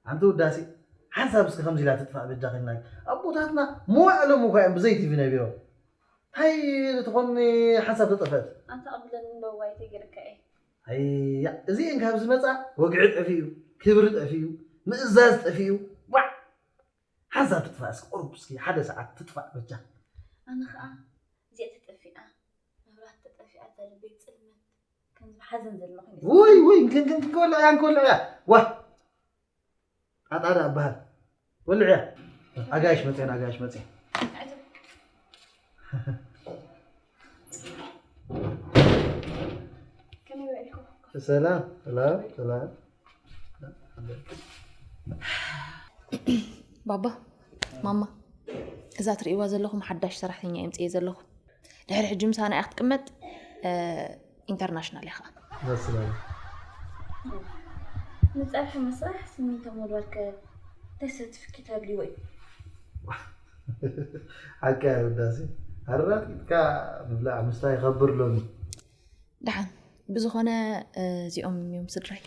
ኣንቲ ውዳሴ ሓንሳብ እስኪ ከምዚ ኢላ ትጥፋእ በጃኺ ኢልና ኣቦታትና መዋእሎም እኳ እዮም ብዘይ ቲቪ ነቢሮም። እንታይ ትኾኒ ሓንሳብ ተጠፈት? ኣንታ ቅብለኒ እምበር ዋይ ተገይርካ እየ። ኣያ እዚኤን ካብ ዝመፃ ወግዒ ጠፊኡ፣ ክብሪ ጠፊኡ፣ ምእዛዝ ጠፊኡ። ዋዕ ሓንሳብ ትጥፋእ እስኪ ቁሩብ እስኪ ሓደ ሰዓት ትጥፋእ በጃ። ኣነ ከዓ እዚኣ ተጠፊኣ መብራት ተጠፊኣ እዛ ልበይ ፅልመት ከምዚ ሓዘን ዘለኹ ይመስል። ውይ ውይ ክንክን ክንክወልዕ እያ እንክወልዕ እያ። ዋ ጣጣ ዳ ኣበሃል ወልዕያ። ኣጋይሽ መፅየን ኣጋይሽ መፅየን። ሰላም ሰላም ሰላም። ባባ ማማ፣ እዛ ትርእይዋ ዘለኹም ሓዳሽ ሰራሕተኛ የምፅኤ ዘለኹ። ድሕሪ ሕጂ ምሳና እያ ክትቅመጥ። ኢንተርናሽናል እያ ከዓ። መስለኒ። ንፀብሒ ምስራሕ ስሚንቶ ምውርዋር ከ እንታይ ሰርቲፊኬት ኣድልይዎ እዩ? ሓቂ ውዳሴ ኣራጢጥካ ምብላዕ ምስታይ ይኸብር ሎሚ። ደሓን ብዝኾነ እዚኦም እዮም ስድራይ።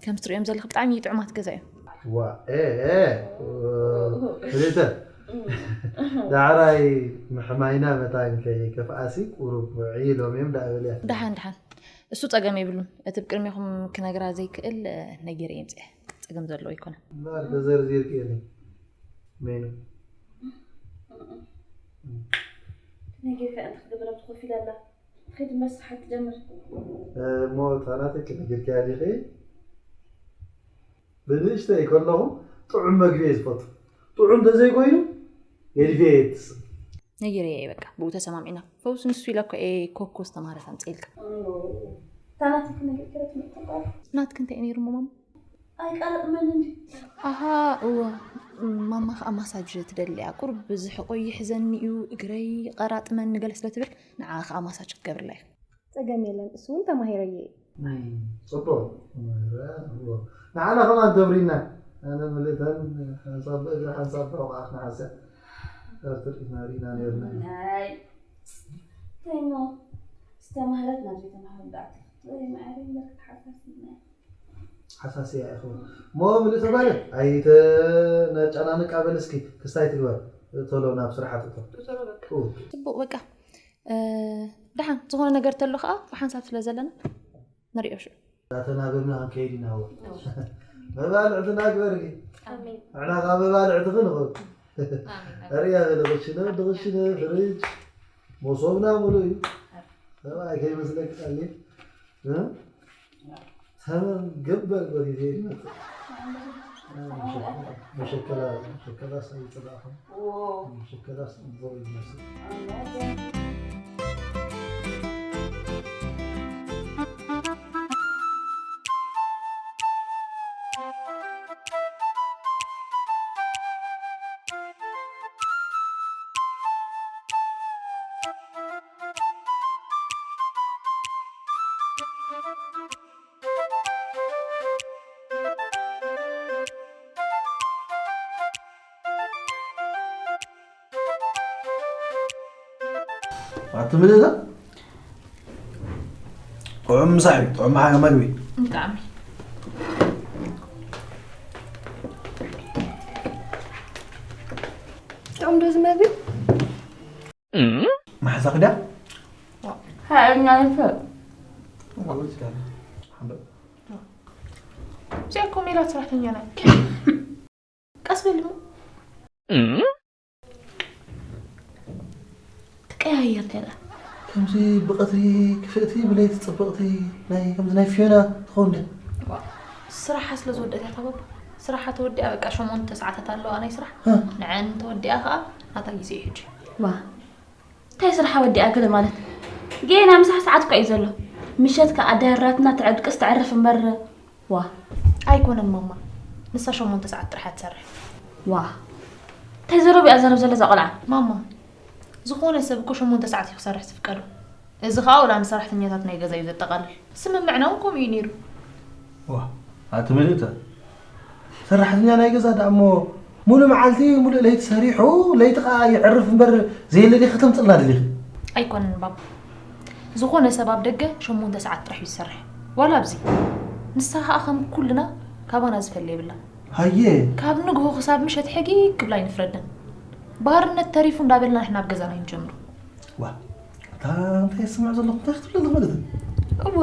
ከምዚ ትሪኦም ዘለኹ ብጣዕሚ ጥዑማት ገዛ እዮም። ዋ ኤ ኤ ፍልተ ዳዕራይ ምሕማይና መታን ከይከፍኣሲ ቁሩብ ዕይሎም እዮም ዳእብል እያ። ደሓን ደሓን እሱ ጸገም የብሉን። እቲ ብቅድሜኹም ክነግራ ዘይክእል ነጊረ የምፅአ ጸገም ዘለዎ ኣይኮነን። እምበኣር ተዘርዚርክየኒ ሜኑ ነጊርካ እንተ ክገብራ ብትኾፍ ኢላ ኣላ። ኺድ መስሓት ትጀምር። እሞ እታ ናተይ ክነግርክያ ዲኺ? ብንእሽተይ ከለኹ ጥዑም መግቢ እየ ዝፈቱ። ጥዑም እንተዘይኮይኑ ገዲፈ እየ ትስእ። ነጊረያ እየ በቃ ብኡ ተሰማሚዕና። ፈውሲ ንሱ ኢለ እኮ እየ ኮኮ ዝተምሃረት ኣምፅኤልካ። እታ ናተይ ክነግርክያ ትምህርቲ ቃል ናትኪ እንታይ እዩ ነይሩ እሞ ማማ? ኣይቀረጥመን እንዲ ኣሃ እወ ማማ ከዓ ማሳጅ ትደሊ እያ ቁሩብ ብዝሕቆ ይሕዘኒ እዩ እግረይ ቀራጥመኒ ገለ ስለ ትብል ንዓ ከዓ ማሳጅ ክትገብርላ እዩ ጸገም የለን እሱ እውን ተማሂረዮ እየ ጽቡቅ ተማሂረ እወ ንዓና ከማን ተብሪና ኣነ ምልእተን ሓንሳብ ብእግሪ ሓንሳብ ብሕቋፍ ንሓስያ ካብ ትርኢትና ርኢና ነርና ኢና ናይ እንታይ እሞ ዝተማህረት ናብ ዘይተማህሩ ደኣ ትፍቶ ወይ መዓረይ መርክት ሓሳስ ናይ ሓሳስያ ኢኹ እሞ ምልእቲ ማለት ኣይተነጨናንቃ በል እስኪ ክስታይ ትግበር ቶሎ ናብ ስራሓት እቶ ቶሎ በቃ እው ጽቡቅ በቃ እ፣ ደሓን ዝኾነ ነገር ተሎ ከዓ ብሓንሳብ ስለ ዘለና ንሪኦ ሽዑ እንዳተናበብና ክንከይድ ኢና እወ መባልዕትና ግበርኪ ኣሜን ንሕና ከዓ መባልዕትኺ ንኸውን ኣሜን ኣሜን ርያ ገለ ክሽነ ድኽሽነ ፍርጅ መሶብና ሙሉእ እዩ ሰብኣይ ከይመስለኪ ቀሊል እ? ተመን ገበር በል ይዘይድ ይመፅእ መሸከላ መሸከላ ሳይፅላኹም መሸከላ ፅቡቅ ይመስል ኣቲ ምልእታ ጥዑም ምሳሕ እዩ ጥዑም መሓ መግቢ ብጣዕሚ ጥዑም ዶ እዚ መግቢ ማሕዛ ክዳ ሃእኛ ይፈ እዚኣ እኮ ሜላት ሰራሕተኛና ቀስ በል እሞ ትቀያየር ገለ ከምዚ ብቐትሪ ክፍእቲ ብለይቲ ፅብቕቲ ናይ ከምዚ ናይ ፊዮና ትኸውን ደ ስራሓ ስለ ዝወደእት እያ ተባባ ስራሓ ተወዲኣ በቃ ሸሞንተ ሰዓታት ኣለዋ ናይ ስራሕ ንዐን ተወዲኣ ከዓ ናታ ግዜ እዩ ሕጂ ዋ እንታይ ስራሓ ወዲኣ ገለ ማለት ጌና ምሳሕ ሰዓት እኳ እዩ ዘሎ ምሸት ከዓ ኣዳራትና ተዕድቅስ ተዕርፍ እምበር ዋ ኣይኮነን ማማ ንሳ ሸሞንተ ሰዓት ጥራሕ እያ ትሰርሕ ዋ እንታይ ዘረቡ እያ ዘረብ ዘለ እዛ ቆልዓ ማማ ዝኾነ ሰብ እኮ ሸሞንተ ሰዓት እዩ ክሰርሕ ዝፍቀዶ እዚ ከዓ ወላ ንሰራሕተኛታት ናይ ገዛ እዩ ዘጠቓልል ስምምዕና እውን ከምኡ እዩ ነይሩ ዋ ኣቲ ምልእተ ሰራሕተኛ ናይ ገዛ ደኣ እሞ ሙሉእ መዓልቲ ሙሉእ ለይቲ ሰሪሑ ለይቲ ከዓ ይዕርፍ እምበር ዘየለ ዲኺ ክተምፅልና ደሊኺ ኣይኮነን ባባ ዝኾነ ሰብ ኣብ ደገ ሸሞንተ ሰዓት ጥራሕ እዩ ዝሰርሕ ዋላ ኣብዚ ንሳ ከዓ ከም ኩልና ካባና ዝፈለ የብላ። ሃየ ካብ ንግሆ ክሳብ ምሸት ሕጊ ክብላ ኣይንፍረደን። ባርነት ተሪፉ እንዳበልና ንሕና ኣብ ገዛና ይንጀምሩ። ዋ እታ እንታይ ዝስምዕ ዘለኹ እንታይ ክትብል ኣለኹ ማለት እዩ? እወ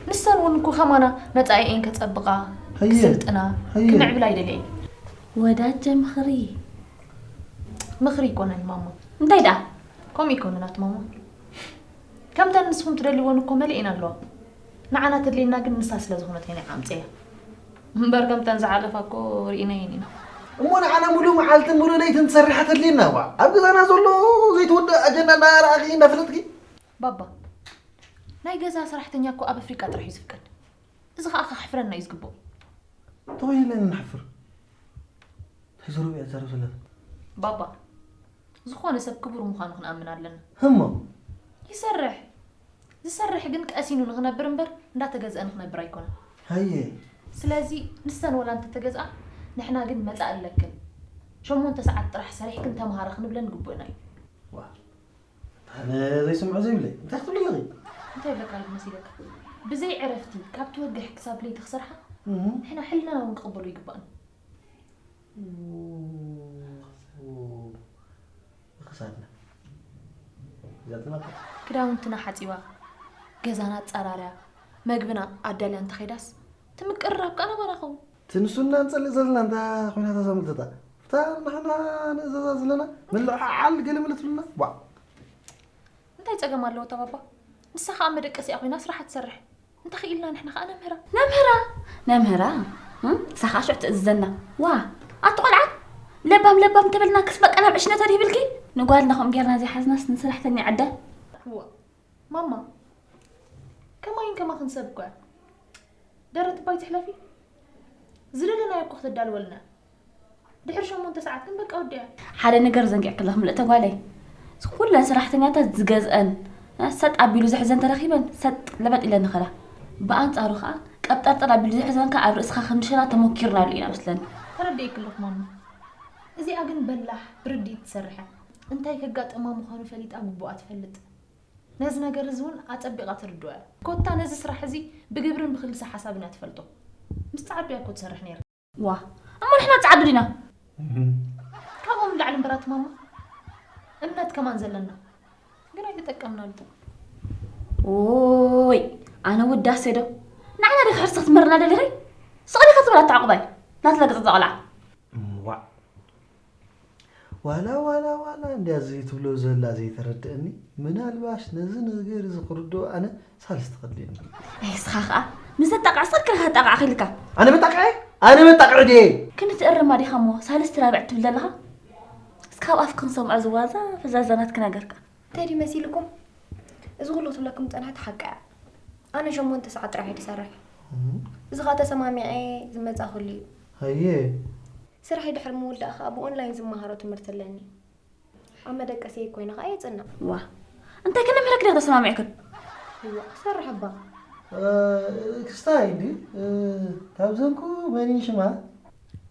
ንሰን እውን እኮ ከማና መጻኢኤን ከጸብቓ ሃየ ክስልጥና ሃየ ክምዕብላ ይደልያ እዩ። ወዳጀ ምኽሪ ምኽሪ ይኮነን ማማ። እንታይ ደኣ ከምኡ ይኮነናት ማማ። ከምተን ንስኹም ትደልይዎን እኮ መሊእን ኣለዋ። ንዓና ተድልየና ግን ንሳ ስለ ዝኾነት ኢና ዓምፀያ። እምበር ከምተን ዝሓለፋ እኮ ርኢናየን ኢና። እሞ ንዓና ሙሉ መዓልትን ሙሉ ለይትን ትሰርሓ ተድልየና ዋ ኣብ ገዛና ዘሎ ዘይተወደ ኣጀንዳ እንዳረኣኺ እንዳፈለጥኪ ባባ ናይ ገዛ ሰራሕተኛ እኮ ኣብ ኣፍሪቃ ጥራሕ እዩ ዝፍቀድ። እዚ ከዓ ከሕፍረና እዩ ዝግብኦ። ተወይለና ንሓፍር ተዘረብ እያ ትዛረብ ዘለና ባባ ዝኾነ ሰብ ክቡር ምዃኑ ክንኣምን ኣለና። ህሞ ይሰርሕ ዝሰርሕ ግን ቀሲኑ ንኽነብር እምበር እንዳተገዝአ ንኽነብር ኣይኮነን። ሃየ ስለዚ ንሰን ወላ እንተተገዝኣ ንሕና ግን መፃእ ኣለክን ሸሞንተ ሰዓት ጥራሕ ሰሪሕክን ተምሃራ ክንብለን ግቡእና እዩ። ዋ ኣነ ዘይስምዖ ዘይብለይ እንታይ ክትብል ኣለኺ እንታይ ይብለካ ኣለኹ መሲለካ ብዘይ ዕረፍቲ ካብ ትወግሕ ክሳብ ለይቲ ክሰርሓ ንሕና ሕልናና እውን ክቕበሎ ይግባእና። ክሳድና እዛ ትመጣ ክዳውንትና ሓፂባ ገዛና ኣፃራርያ መግብና ኣዳልያ እንተኸይዳስ ትምቅርራብ ከዓ ናባና ኸውን። ትንሱና ንፀልእ ዘለና እንታ ኮይና ተዛምልተታ እታ ንሕና ንእዘዛ ዘለና ምልዕዓል ገለ ምለ ትብልና ዋ እንታይ ፀገም ኣለዎ ተባባ? ንሳ ከዓ መደቀሲኣ ኮይና ስራሓ ትሰርሕ እንተኽኢልና ንሕና ከዓ ነምህራ። ነምህራ ነምህራ እሳ ከዓ ሽዑ ትእዝዘና። ዋ ኣቲ ቆልዓ ለባም ለባም ተበልና ክስበቀና ብዕሽነታ ድሂብልኪ ንጓልና ከምኡ ጌርና ዘይሓዝናስ ንሰራሕተኛ ዓዳ። እዋ ማማ ከማይን ከማኽን ሰብ እኮ እያ። ደረት እባ ኣይትሕለፊ። ዝደለናዮ እኮ ክተዳልወልና። ድሕሪ ሸሞንተ ሰዓት ግን በቃ ወዲኣ። ሓደ ነገር ዘንጊዕክለኺ ምልእተ ጓለይ። ኩለን ሰራሕተኛታት ዝገዝአን ሰጥ ኣቢሉ ዝሕዘን ተረኺበን ሰጥ ለበጥ ኢለን ይኸዳ። ብኣንፃሩ ከዓ ቀብጠርጠር ኣቢሉ ዝሕዘን ከዓ ኣብ ርእስኻ ከም ንሸና ተሞኪርናሉ ኢና መስለኒ። ተረዲኤኪ ኣለኹ ማማ። እዚኣ ግን በላሕ ብርድኢት ትሰርሕ እያ። እንታይ ከጋጥማ ምዃኑ ፈሊጣ ግቡኣ ትፈልጥ። ነዚ ነገር እዚ እውን ኣጸቢቓ ትርድኦ እያ። ኮታ ነዚ ስራሕ እዚ ብግብርን ብክልሰ ሓሳብን እያ ትፈልጦ። ምስ ጸዓዱ እያ እኮ ትሰርሕ ነይራ። ዋ እሞ ንሕና ጸዓዱ ዲና? ካብኦም ንላዕሊ እምበራት ማማ እምነት ከማን ዘለና ግን ኣይተጠቀምናሉ። ኦይ ኣነ ውዳሴ ዶ ንዓና ዲኺ ሕርሲ ክትምህርና ደሊኺ? ስቕ ኢልካ ትብል ኣታ ዕቑባይ ናትለግጽ ዘቕላዕ። እምዋእ ዋላ ዋላ ዋላ እንድያ እዚ ትብሎ ዘላ ዘይተረድእኒ ምናልባሽ ነዚ ነገር እዚ ክርድኦ ኣነ ሳልስቲ ከድልየኒ። ኣይ እስኻ ኸኣ ምስ ዘጣቕዕ ስቕ ኢልካ ኸጣቕዓኺ ኢልካ። ኣነ መጣቕዐ? ኣነ መጣቕዒ ድየ? ክንዲ ትእርማ ዲኻ እሞ ሳልስቲ ራብዕቲ ትብል ዘለኻ? እስካ ኣብ ኣፍኪ ክንሰምዖ ዝዋዛ ፈዛዛ ናትኪ ነገር ከኣ። እንታይ ድዩ መሲልኩም? እዚ ኩሉ ክትብለኩም ዝጸንሐት ሓቃ እያ። ኣነ ሸሞንተ ሰዓት ጥራሕ እየ ዝሰርሕ። እዚ ኸኣ ተሰማሚዐ ዝመጻ ኩሉ እዩ። ሃየ። ስራሐይ ድሕሪ ምውዳእ ኸኣ ብኦንላይን ዝመሃሮ ትምህርቲ ኣለኒ። ኣብ መደቀሲየይ ኮይነ ኸኣ የጽንዕ። ዋ እንታይ ከነምህረኪ ዲኺ ተሰማሚዕክን? እዋ ክሰርሕ እባ። ክስታይ እንዲ ካብ ዘንኩ መን እዩ ሽማ?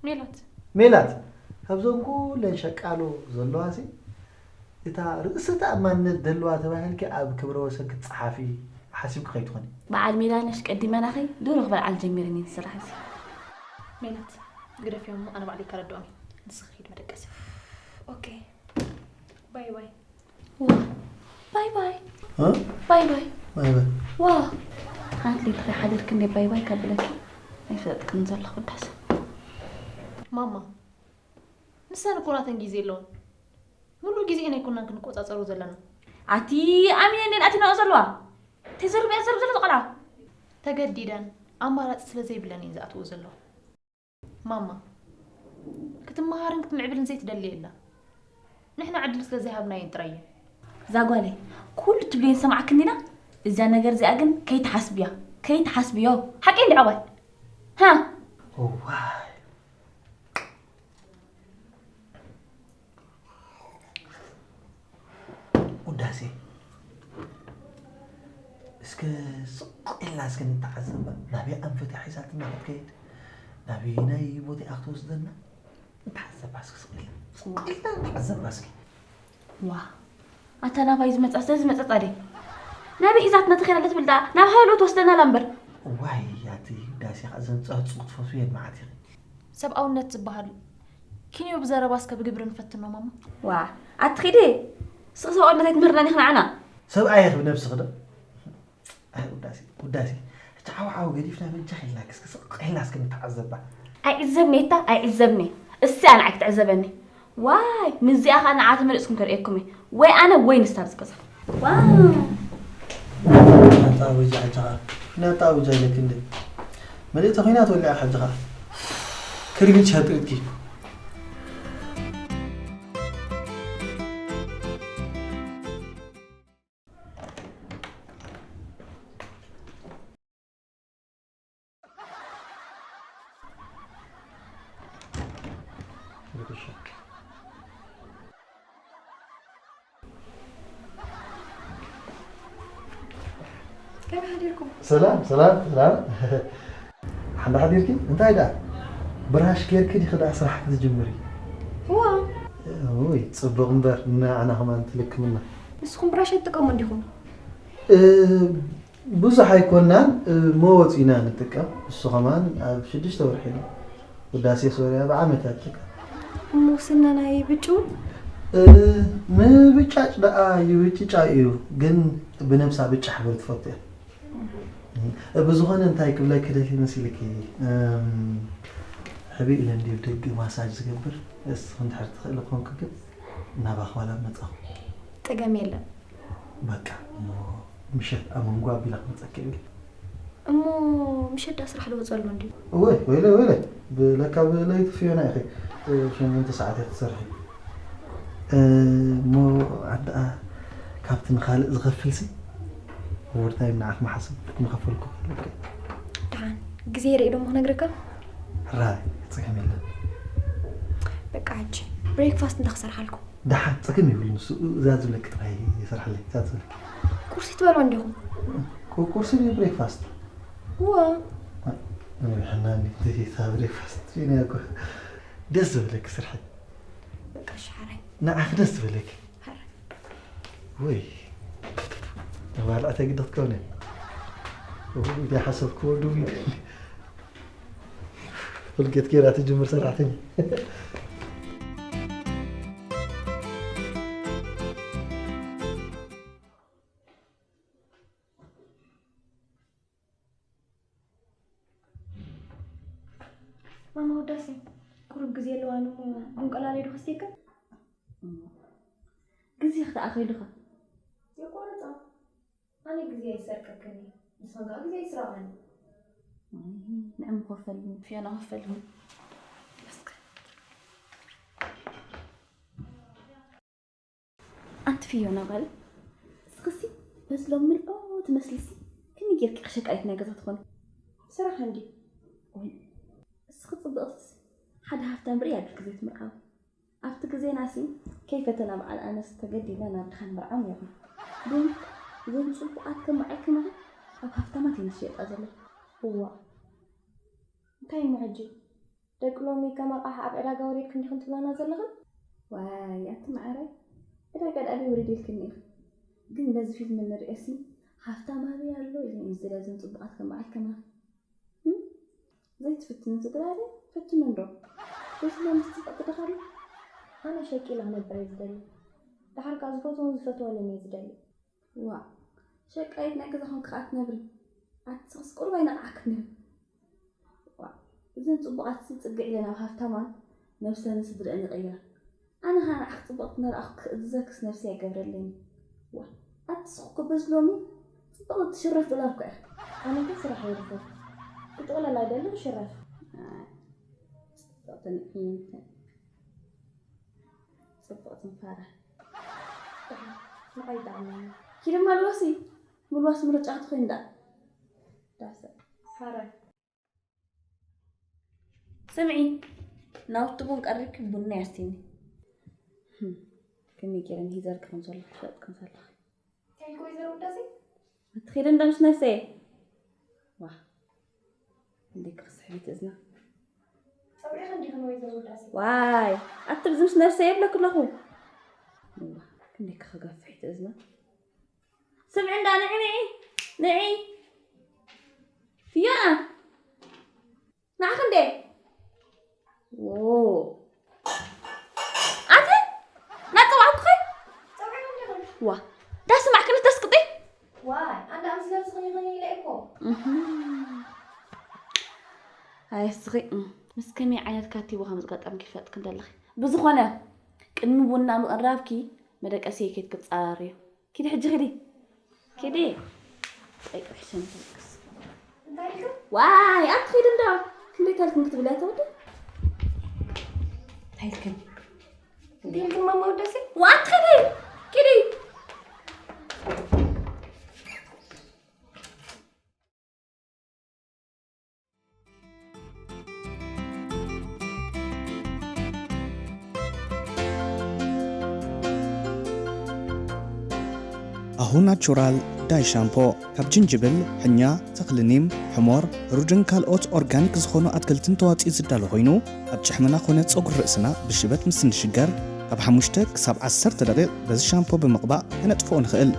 ሜላት። ሜላት ካብዞም ኩለን ሸቃሎ ዘለዋሲ እታ ርእሰ ተኣማንነት ደለዋ ተባሂልኪ ኣብ ክብረ ወሰን ክትጸሓፊ ሓሲብኪ ከይትኾኒ። በዓል ሜላነሽ ቀዲመናኺ ድሮ ክበልዓል ጀሚረን እየን ስራሕ እዚ። ሜላት ግደፍዮም እሞ ኣነ ባዕለይ ከረድኦም እየ። ንስኺ ኪዲ መደቀሲ። ኦኬ ባይ ባይ። ባይ ባይ። እ? ባይ ባይ። ባይ ባይ። ዋ ሓንቲ ለይቲ ከይሓደርኪ እንደ ባይ ባይ ከብለኪ ኣይፈለጥክን ዘለኹ ዳስ። ማማ ንሰን እኮ ናተን ግዜ ኣለወን። ሙሉእ ግዜኤን ኣይኮናን ክንቆጻጸሮ ዘለና። ኣቲ ኣሚነ እንዴን ኣቲ ናኦ ዘለዋ ተዘርብ እያ ዘርብ ዘሎ ቆልዓ። ተገዲደን ኣማራጺ ስለ ዘይብለን እየን ዝኣትዎ ዘለዋ። ማማ ክትመሃርን ክትምዕብልን ዘይትደሊ የላ። ንሕና ዕድል ስለ ዘይሃብናየን ጥራይ እየን። እዛ ጓለይ ኩሉ ትብልየን ዝሰማዕክን ዲና? እዚኣ ነገር እዚኣ ግን ከይትሓስብያ ከይትሓስብዮ። ሓቀይ እንዲ ዓባይ ሃ እዋይ ውዳሴ እስከ ስቕ ኢልና እስከ ንተዓዘባ ናበይ ኣንፈት እያ ሒዛትና ክትከይድ ናበየናይ ቦታ እያ ክትወስደና ንተዓዘባ እስከ ስቕ ኢልና ስቕ ኢልና ንተዓዘባ እስኪ ዋ ኣታ ናባይ ዝመፃ ስለ ዝመፀፃ ደይ ናበይ ሒዛትና ተኸይዳ ለትብል ደኣ ናብ ሃይሎ ትወስደና ኣላ እምበር ዋይ ኣቲ ዳሲ ኸዓ ዘን ጸህጹ ክትፈትዊ የድመዓት ኢኺ። ሰብኣውነት ዝበሃል ኪንዮ ብዘረባ እስከ ብግብሪ ንፈትኖ ማማ። ዋ ኣትኺዲ ስቕ ሰብኣውነት ኣይትምህርናን ኢኺ ንዓና። ሰብኣይ ኢኺ ብነብስኺ ዶ? ኣይ ውዳሴ ውዳሴ። ሕጂ ዓው ዓው ገዲፍና በጃኺ ኢልና እስከ ስቕ ኢልና እስከ ንተዓዘባ። ኣይዕዘብኒ እታ ኣይዕዘብኒ። እስያ ንዓይ ክትዕዘበኒ። ዋይ ምስዚኣ ኸዓ ንዓ ተመሊስኩም ከርእየኩም እየ ወይ ኣነ ወይ ንሳ ኣብዚ ገዛ ዋይ ናታ ኣውጃ ሕጂ ኸዓ ናታ ኣውጃ ኢለኪ እንደ መሊእቲ ኹናት ወሊዓ ሕጂ ኸዓ ክርቢት ሸጥጥኪ ሰላም ሰላም ሰላም ሓንዳ ሓዲርኪ እንታይ ደኣ ብራሽ ጌርኪ ዲኺ ደኣ ስራሕ ክትጅምሪ ወይ ጽቡቕ እምበር ንዓና ከማን ትልክምና ንስኹም ብራሽ ኣይትጥቀሙ እንዲኹም ብዙሕ ኣይኮናን መወፂና ንጥቀም እሱ ከማን ኣብ ሽዱሽተ ወርሒ ውዳሴ ሶርያ ብዓመት ኣትካ እሞ ስና ናይ ብጭው ምብጫጭ ደኣ ይብጭጫ እዩ ግን ብነብሳ ብጫ ሕብሪ ትፈቱ እያ ብዝኾነ እንታይ ክብለኪ ደልየ መሲልኪ ሕቢ ኢለ እንድዩ ደቂ ማሳጅ ዝገብር እስኺ እንድሕር ትኽእሊ ኮንኪ ግን ናባኺ ዋላ መጻኹ ጸገም የለን በቃ እሞ ምሸት ኣብ መንጎ ኣቢላ ክመጸኪ እብል እሞ ምሸት ዳ ስራሕ ዝወጸሉ እንድዩ እወይ ወይለይ ወይለይ ለካ ብለይቲ ፍዮና ኢኺ ሸሞንተ ሰዓት ኢኺ ትሰርሒ እሞ ኣንተኣ ካብቲ ንኻልእ ዝኸፍልሲ ኦቨርታይም ንዓኺ ምሓስብ ክትምኸፈልኩ ከለኪ ደሓን ግዜ ርኢ ደሞ ክነግረካ ሕራይ ጸገም የለን በቃ ሕጂ ብሬክፋስት እንዳ ክሰርሓልኩም ደሓን ጸገም የብሉን ንሱ እዛ ዝብለኪ ጥራይ ይሰርሓለይ እዛ ዝብለኪ ቁርሲ ትበልዑ እንዲኹም ቁ- ቁርሲ ድዩ ብሬክፋስት እወ ንብሕና እንዲታ ብሬክፋስት ፊና እኮ ደስ ዝብለኪ ስርሒ በቃ ሻሓራይ ንዓኺ ደስ ዝብለኪ ወይ ተባልዐ ተግዲ ክትከውነ እንዲ ሓሰብክዎ ዱብ ይብል ኮልጌት ገይራ ትጅምር ሰራሕተኛ ማማ ወዳሲ ቁሩብ ግዜ ኣለዋኒ እሞ ቡን ቀላልዮ ዶ ከስትየክን? ግዜኺ ደኣ ከይዱኸ? የቋርጻ ኣነ ግዜ ኣይሰርቀክን እየ ንስኽን ከኣ ግዜ ኣይስረቓኒ። ንዕም ኮፈልኒ ፍዮና ኮፈልኒ። ኣንቲ ፍዮና ጓል እስኽሲ በዚ ሎሚ ምልኦ ትመስልሲ ከመይ ጌርኪ ኢኺ ሸቃሊት ናይ ገዛ ትኾኒ? ስራሕ እንድዩ። ወይ እስኺ ጽብቕትስ ሓደ ሃፍታም ርእይ ኣቢልኪ ዘይትምርዓዊ። ኣብቲ ግዜናሲ ከይፈተና በዓል ኣነስ ተገዲድና ናብ ድኻ ንምርዓው ኔርና። ግን እዘን ጽቡቓት ከም በዓልኪ መዓል ኣብ ሃፍታማት እየን ዝሽየጣ ዘለዋ። እዋእ እንታይ እሞ ሕጂ? ደቂ ሎሚ ከም ኣቕሓ ኣብ ዕዳጋ ወሪድክን ዲኽን ትብላና ዘለኽን? ዋይ ኣንቲ መዓረይ ዕዳጋ ደኣ ኣበይ ወሪደ ኢልክኒ ኢኺ። ግን በዚ ፊልም እንሪኦሲ ሃፍታም ኣበይ ኣሎ ኢለን እየን ዝደልያ እዘን ጽቡቓት ከም በዓል ከማኺ። እም? ዘይትፍትኒ ትግራለ ፈትኒ እንዶ። በዚ ሎሚ ጽብቕቲ ዲኻ ኣላ? ኣነ ሸቂለ ክነብር እየ ዝደሊ። ደሓር ከኣ ዝፈትዎን ዝፈትወንን እየ ዝደሊ። ዋእ ሸቃይት ናይ ገዛ ኮንኪ ከኣ ትነብሪ ኣቲ ስኽስ ቁሩብ ኣይነቕዓክን ዲኺ ዋእ እዘን ጽቡቓትሲ ጽግዕ ኢለን ኣብ ሃፍታማት ነብሰንን ስድረኣን ይቕይራ ኣነ ኸኣ ንዓኺ ጽብቕቲ እናረኣኹ ክእዝዘክስ ነብሰይ ኣይገብረለይን ዋእ ኣቲ ስኽኮ በዚ ሎሚ ጽብቕቲ ትሽረፍ ዶላር እኮ ኢኺ ኣነ ግን ስራሕ እየ ዝፈቱ ክጥቕለል ኣይደልን ክሽረፍ ኣይ ጽብቕቲ ንዕይ ጽብቕትን ፋራ ደሓን ንዓይ ይጥዕመኒ ኪዲ መልወሲ ምልዋስ ምርጫ ክትኮይን ደኣ ዳሰ ሓራይ ስምዒ ናውቲ ቡን ቀሪብኪ ቡንና የስቲኒ ከመይ ገይረ ንሂዘርኪ ከም ዘለኹ ትፈልጥ ከም ዘለኺ እንታይ ኢልኪ ወይዘሮ ውዳሴ ኣትኺዲ እንዳ ምስ ነፍሰየ ዋ እንዴ ክኽስሕቢት እዝና ጸዊዕኺ እንዲኽን ወይዘሮ ውዳሴ ዋይ ኣቲ ብዚ ምስ ነፍሰየ ይብለኪ ኣለኹ ክንደይ ክኽገፍሒት እዝና ስምዒ እንዳ ንዒ ንዒ ንዒ ፍዮና ንዓኺ እንዴ? ዎ። ኣቲ ናጸዋዕኩኺ? ጸውዒ እንዲኹም? ዋ። ዳስማዕክኒ ተስቅጢ? ዋይ፣ ኣንዳ ምስ ነብስኺ ይኹን ኢለ እኮ። እህም። ኣይ እስኺ፣ እም፣ ምስ ከመይ ዓይነት ካቲቦ ከም ዝጋጠምኪ ይፈጥክ እንደለኺ። ብዝኾነ፣ ቅድሚ ቡና ምቕራብኪ መደቀሲ ኬት ክጻረር እዩ። ኪዲ ሕጂ ኪዲ። ኪዲ። ጠይቂ ሕሸኒ ተልቅስ። እንታይ ኢልካ? ዋይ፣ ኣትኺድ እንዶ። ክንደይ ታልክን ክትብላ ተወደ? እንታይ ኢልክን? እንታይ ኢልክን ማማ ወደሲ? ዋ፣ ኣትኺዲ። ኪዲ። ኣሁ ናቹራል ዳይ ሻምፖ ካብ ጅንጅብል፣ ሕኛ፣ ተኽሊ ኒም፣ ሕሞር፣ ሩድን ካልኦት ኦርጋኒክ ዝኾኑ ኣትክልትን ተዋፂኡ ዝዳሎ ኮይኑ ኣብ ጭሕምና ኮነ ፀጉሪ ርእስና ብሽበት ምስ እንሽገር ካብ ሓሙሽተ ክሳብ ዓሰርተ ደቂቕ በዚ ሻምፖ ብምቕባእ ከነጥፍኦ ንኽእል።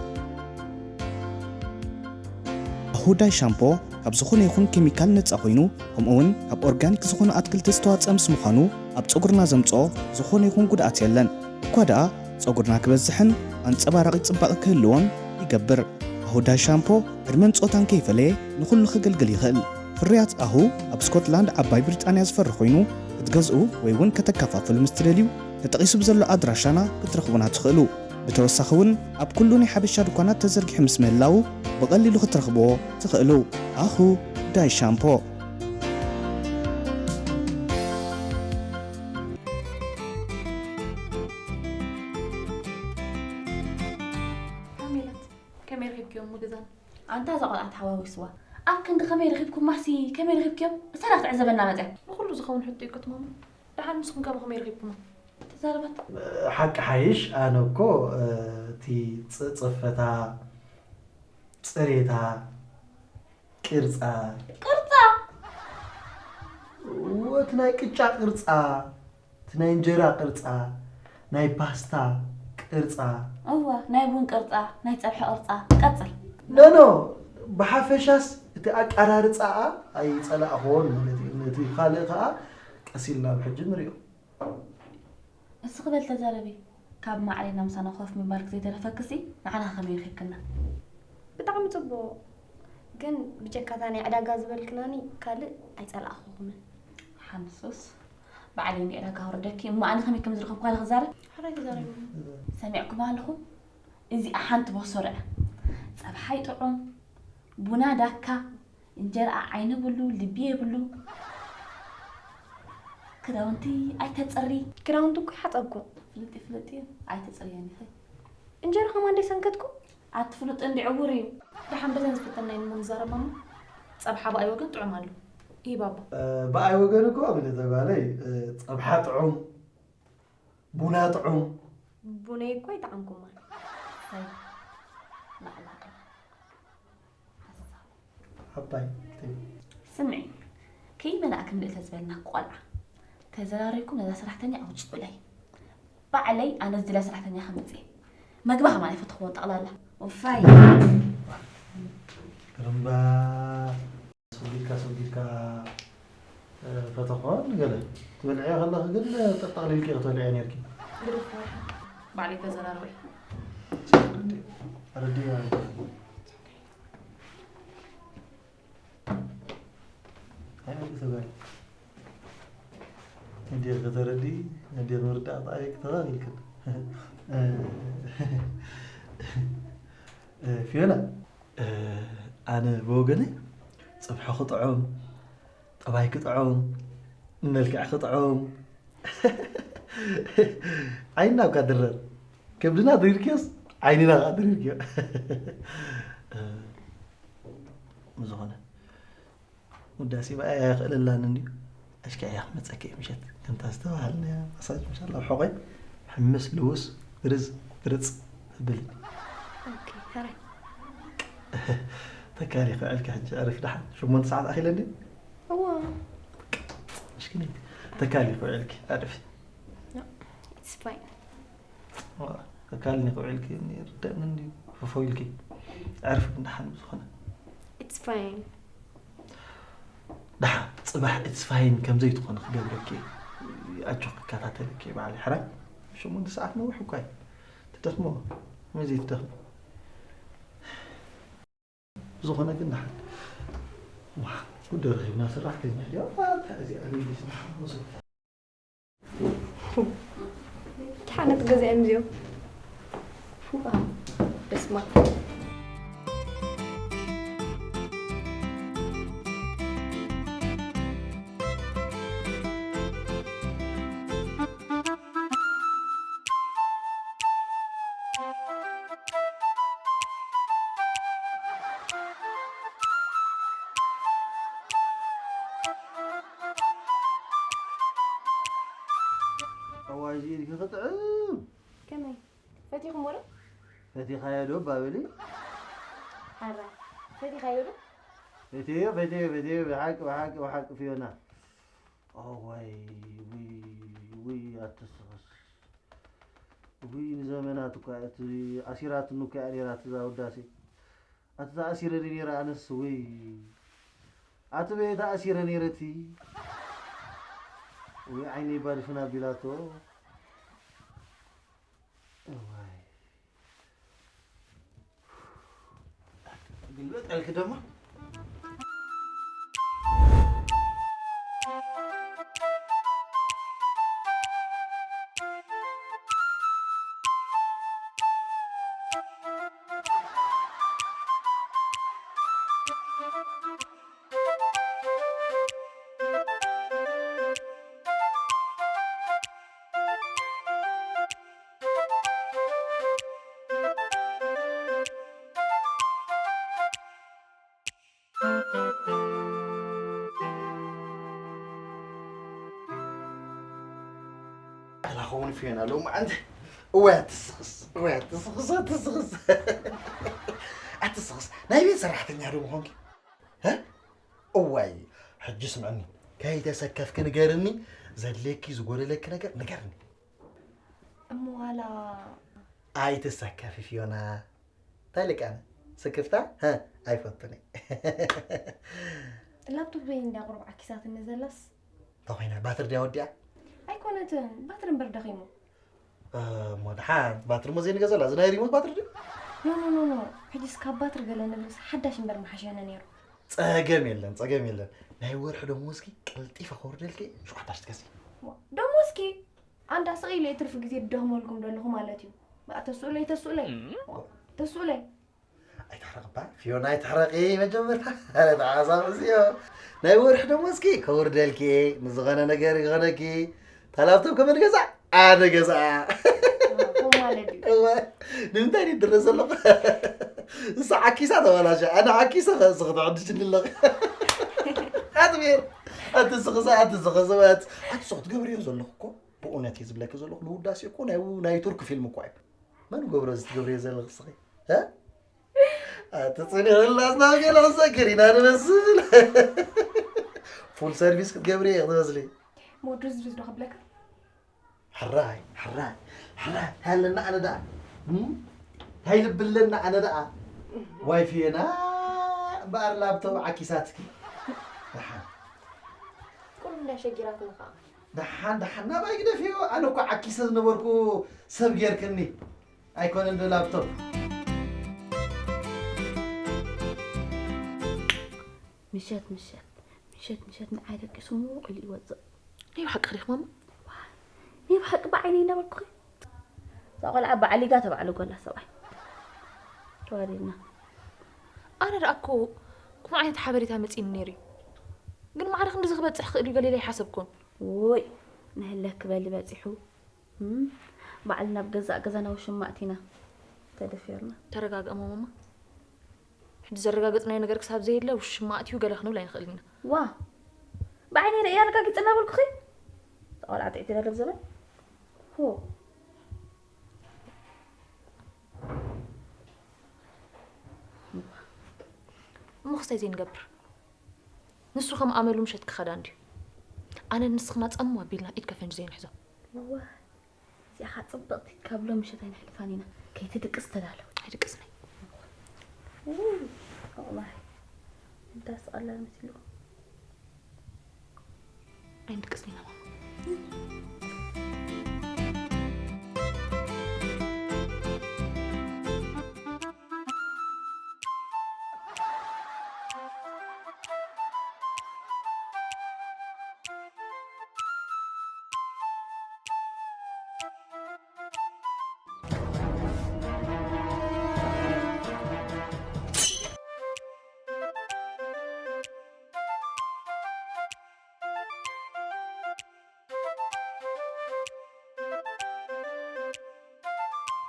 ኣሁ ዳይ ሻምፖ ካብ ዝኾነ ይኹን ኬሚካል ነፃ ኮይኑ ከምኡውን ካብ ኦርጋኒክ ዝኾኑ ኣትክልቲ ዝተዋፀ ምስ ምዃኑ ኣብ ፀጉርና ዘምፅኦ ዝኾነ ይኹን ጉድኣት የለን። እኳ ደኣ ጸጉርና ክበዝሕን ኣንጸባራቒ ጽባቐ ክህልዎን ይገብር። ኣሁ ዳይ ሻምፖ ዕድመን ጾታን ከይፈለየ ንኹሉ ከገልግል ይኽእል። ፍርያት ኣሁ ኣብ ስኮትላንድ ዓባይ ብሪጣንያ ዝፈሪ ኮይኑ ክትገዝኡ ወይ እውን ከተከፋፍሉ ምስ ትደልዩ ተጠቒሱ ብዘሎ ኣድራሻና ክትረኽቡና ትኽእሉ። ብተወሳኺ እውን ኣብ ኩሉ ናይ ሓበሻ ድኳናት ተዘርጊሑ ምስ ምህላዉ ብቐሊሉ ክትረኽብዎ ትኽእሉ። ኣሁ ዳይ ሻምፖ። ሜላት ከመይ ረኺብክዮም ምግዛን? ኣንታ እዛ ቆልዓ ተሓዋዊስዋ ኣብ ክንዲ ከመይ ረኺብኩማሲ ከመይ ረኺብክዮም? እሳ ዳ ክትዕዘበና መፅያ። ንኹሉ ዝኸውን ሕቶ እዩ ክትማሙ። ደሓን ንስኹም ከ ብኸመይ ረኺብኩማ? ተዛረባት። ሓቂ ሓይሽ ኣነ እኮ እቲ ጽፈታ ጽሬታ ቅርጻ ቅርጻ ወት ናይ ቅጫ ቅርጻ እቲ ናይ እንጀራ ቅርጻ ናይ ፓስታ ቅርጻ እዋ ናይ ቡን ቅርጻ ናይ ጸብሒ ቅርጻ ቀጽል ኖኖ ብሓፈሻስ እቲ ኣቃራርጻኣ ኣይጸላእኽዎን ማለት እዩ ነቲ ካልእ ከኣ ቀስ ኢልና ኣብ ሕጂ ንሪኦ እስኺ በል ተዛረቢ ካብ ማዕረይ ናብ ምሳና ኮፍ ምባልኪ ዘይተረፈክሲ ንዓና ከመይ ረኺብክና? ብጣዕሚ ጽቡቕ ግን ብጀካ እታ ናይ ዕዳጋ ዝበልክናኒ ካልእ ኣይጸላእኹኹምን። ሓንሱስ ባዕለይ ንዕዳጋ ኣውርደኪ እሞ ኣነ ከመይ ከም ዝረኸብኳ ዶ ክዛረብ? ሕራይ ተዛረቢ። ሰሚዕኩማ ኣለኹም? እዚኣ ሓንቲ ቦሶርዐ ጸብሓ ይጥዑም ቡና ዳካ እንጀራኣ ዓይኒ የብሉ ልቢ የብሉ ክዳውንቲ ኣይተፅሪ ክዳውንቲ እኮ ይሓፀብኩ ፍልጥ ፍልጥ እዩ ኣይተፅርየን ኢኺ እንጀራ ከማን ደይሰንከትኩ ኣቲ ፍሉጥ እንዲ ዕውር እዩ ደሓን በዘን ዝፍተና ኢና እሞ ንዛረብ ማማ ፀብሓ ብኣይ ወገን ጥዑም ኣሎ ይሂብ ኣቦ ብኣይ ወገን እኮ ብልተ ጓለይ ፀብሓ ጥዑም ቡና ጥዑም ቡነይ እኮ ኣይጠዓምኩማን። እሰይ ማዕላቕ ሓሳብ ዓባይ ስምዒ ከይመላእኪ ምልእተ ዝበልና ቆልዓ ተዘራሪብኩም ነዛ ሰራሕተኛ ኣውፅኡለይ ባዕለይ ኣነ ዝድላ ሰራሕተኛ ከምፅእ መግቢ ከማን ኣይፈተኽዎን ጠቕላላ ውፋይ ጥርምባ ሰጒድካ ሰጒድካ ፈተኾን ገለ ትበልዕዮ ከለኺ ግን ጠጠቕሊልኪ ክትበልዕዮ ነርኪ ግደፍ ባዕለይ ተዘራርበይ ረዲ ኣይመልሰ ጓል ነዲር ከተረዲ ነዲር ምርዳእ ብጣዕሚ ክተባቢልክን ፊዮና ኣነ ብወገነይ ጽብሖ ክጥዑም፣ ጠባይ ክጥዑም፣ መልክዕ ክጥዑም ዓይንና እኳ ድረር ከብድና ድሪርክዮስ ዓይንና ከዓ ድሪርክዮ ብዝኾነ ውዳሴ ብኣይ ኣይኽእለላን እንድዩ ኣሽኪዐያ ክመፀኪ እየ ምሸት ከምታ ዝተባሃልናያ ማሳጅ ምሻላ ኣብ ሕቆይ ሕምስ ልውስ ብርዝ ብርፅ ተብልኒ ተካሊ ክውዕልኪ ሕጂ ዕርፊ ደሓን ሸሞንተ ሰዓት ኣኺለ እንድዩ እዋ ምሽክነይቲ ተካሊ ክውዕልኪ ዕርፊ ተካሊ ንክውዕልኪ ይርደእኒ እንድዩ ፈፈው ኢልኪ ዕርፊ ግን ደሓን ብዝኾነ ደሓን ጽባሕ እትስፋይን ከም ዘይትኾኒ ክገብረኪ እየ። ኣጆኺ ክከታተለኪ እየ በዓል ሕራይ። ሸሞንተ ሰዓት ነዊሕ እኳ እዩ። ትደኽሞ፣ መዚ ትደኽሞ። ብዝኾነ ግን ንሓን። ዋ፣ ጉዳይ ረኺብና ሰራሕተኛ ድያ? እታ እዚኣ ለይለስ ንሓን ወሰድ። ሓነት ገዛኦም እዚኦም። ፉኣ፣ በስመ ኣብ። ኣዋይ፣ እዚ ኢድኪ ክጥዕም። ከመይ? ፈቲኹምዎ ዶ? ፈቲኻዮ ዶ ባበሊ? ሓራ፣ ፈቲኻዮ ዶ? ፈትየዮ፣ ፈትየዮ፣ ፈትየዮ፣ ብሓቂ፣ ብሓቂ፣ ብሓቂ ፊዮና። ኣዋይ፣ ውይ፣ ውይ፣ ኣትስኽስ። ውይ፣ ንዘመናት እኳ እቲ ኣሲራትኒ እኮ እያ ነይራ እዛ ውዳሴ። ኣቲ ተኣሲረ ድየ ነይረ ኣነስ፣ ወይ ኣቲ በየ ተኣሲረ ነይረ እቲ፣ ወይ ዓይነይ ባድፍን ኣቢላቶ። እዋይ። ግልበጥ ኣልክ ደሞ። ኣላ ኸውን ፊዮና ሎማዓንቲ። እወ ኣትስኽስ፣ እወ ኣትስኽስ፣ ኣትስኽስ። ኣትስኽስ። ናይ ቤት ሰራሕተኛ ዶ ምኾንኪ? እ? እዋይ፣ ሕጂ ስምዕኒ። ከይተሰከፍኪ ንገርኒ፣ ዘድልየኪ ዝጎደለኪ ነገር ንገርኒ። እሞ ዋላ ኣይትሰከፊ ፊዮና። እንታይ ኢልኪ ኣነ? ስክፍታ? ሀ፣ ኣይፈቱን እየ። ላፕቶፕ በይን እንዳ ቁሩብ ዓኪሳትኒ ዘላስ? እንታይ ኮይና? ባትሪ ድያ ወዲኣ? ኣይኮነትን፣ ባትሪ እምበር ደኺሙ። እ፣ እሞ ደሓን ባትሪ እሞ ዘይንገዘላ፣ እዚ ናይ ሪሞት ባትሪ ድዩ? ኖ፣ ኖ፣ ኖ፣ ኖ። ሕጂስ ካብ ባትሪ ገለ ንብልስ ሓዳሽ እምበር ምሓሸኒ ነይሩ። ጸገም የለን፣ ጸገም የለን። ናይ ወርሒ ደሞዝኪ ቀልጢፈ ከውርደልኪ ሸውዓተ ሽሕ ትገዝኢ። ዋ፣ ደሞዝኪ? ኣንዳ ስቕ ኢለ ትርፊ ግዜ ድደኽመልኩም ዘለኹ ማለት እዩ። በኣ ተስኡለይ፣ ተስኡለይ። ተስኡለይ። ኣይትሕረቕባ፣ ፊዮና ኣይትሕረቒ መጀመርታ። ኣረ ተሓሳብ እዚዮ። ናይ ወርሒ ደሞዝኪ ከውርደልኪ እየ። ንዝኾነ ነገር ይኾነኪ። እታ ላፕቶፕ ከመን ገዛ? ኣነ ገዛ። ከምኡ ማለት እዩ። እወ፣ ንምንታይ ድድረ ዘለኹ? እሳ ዓኪሳ ተባላሸ። ኣነ ዓኪሰ ኸ-፣ እዚ ክትዕድሽኒ ኣለኺ። ኣትቤር፣ ኣቲ ዝኽሰ፣ ኣቲ ዝኽሰ፣ ኣቲ፣ ኣቲ ዝኽሰ ትገብርዮ ዘለኹ እኮ። ብእውነት እየ ዝብለኪ ዘለኹ፣ ንውዳሴ እኮ ናይ፣ ናይ ቱርክ ፊልም እኮ እዩ። መን ገብሮ እዚ ትገብርዮ ዘለኺ እስኺ? እ? ኣቲ ጽኒዕላ፣ ኣስናም ገለ ክሰክር ኢና ንመስል። ፉል ሰርቪስ ክትገብሪ እየ ክትመስሊ። ሞድርዝ ርዝ ዶ ክብለካ? ሕራይ፣ ሕራይ፣ ሕራይ፣ እንታይ ኣለና ኣነ ደኣ? እም? እንታይ ልቢ ኣለና ኣነ ደኣ? ዋይ ፊየና እምበኣር ላፕቶፕ ዓኪሳትኪ። ደሓን። ቁሩብ እንዳ ሸጊራትና ኸዓ። ደሓን፣ ደሓን፣ ናባይ ግደፍዮ። ኣነ እኮ ዓኪሰ ዝነበርኩ ሰብ ጌርክኒ። ኣይኮነን ዶ ላፕቶፕ? ምሸት፣ ምሸት፣ ምሸት፣ ምሸት ንዓይ ደቂሱ ሙቕ ኢሉ ይወጽእ። ናይ ብሓቂ ዲኺ ማማ? ዋይ፣ ናይ ብሓቂ ብዓይነይ እንዳበልኩኺ። እዛ ቆልዓ ብዓሊጋ ተባዕልጎ ኣላ ሰብኣይ። ተዋሪድና። ኣነ ደኣ እኮ ከምኡ ዓይነት ሓበሬታ መጺእኒ ነይሩ እዩ። ግን ማዕረ ክንድዚ ክበጽሕ ክእል እዩ ገለ ኢለ ኣይሓሰብኩን። ውይ፣ ንህለክ በሊ በጺሑ። እም፣ ባዕልና ኣብ ገዛእ ገዛና ውሽማ ኣቲና ተደፊርና። ተረጋግእ ማማ። ሕጂ ዘረጋገጽናዮ ነገር ክሳብ ዘየለ ውሽማ ኣትዩ ገለ ክንብል ኣይንኽእልን ኢና። ዋ፣ ብዓይነይ ርእየ ኣረጋጊጸ እናበልኩኺ። እዛ ቆልዓ ጥዕቲ ደለብ ዘበን። ሆ። እሞ ክስታይ ዘይንገብር? ንሱ ከም ኣመሉ ምሸት ክኸዳ እንድዩ። ኣነ ንስኽና ጸም ኣቢልና ኢድ ከፈንጅ ዘይንሕዞ። እዋ፣ እዚኣ ኸዓ ጽብቕቲ ካብ ሎም ምሸት ኣይነሕልፋን ኢና። ከይትድቅስ ተዳለዊ። ኣይድቅስን እየ። ውይ፣ ወላሂ። እንታስ ቀላል መሲልኩም? ኣይንድቅስ ዲና ማማ።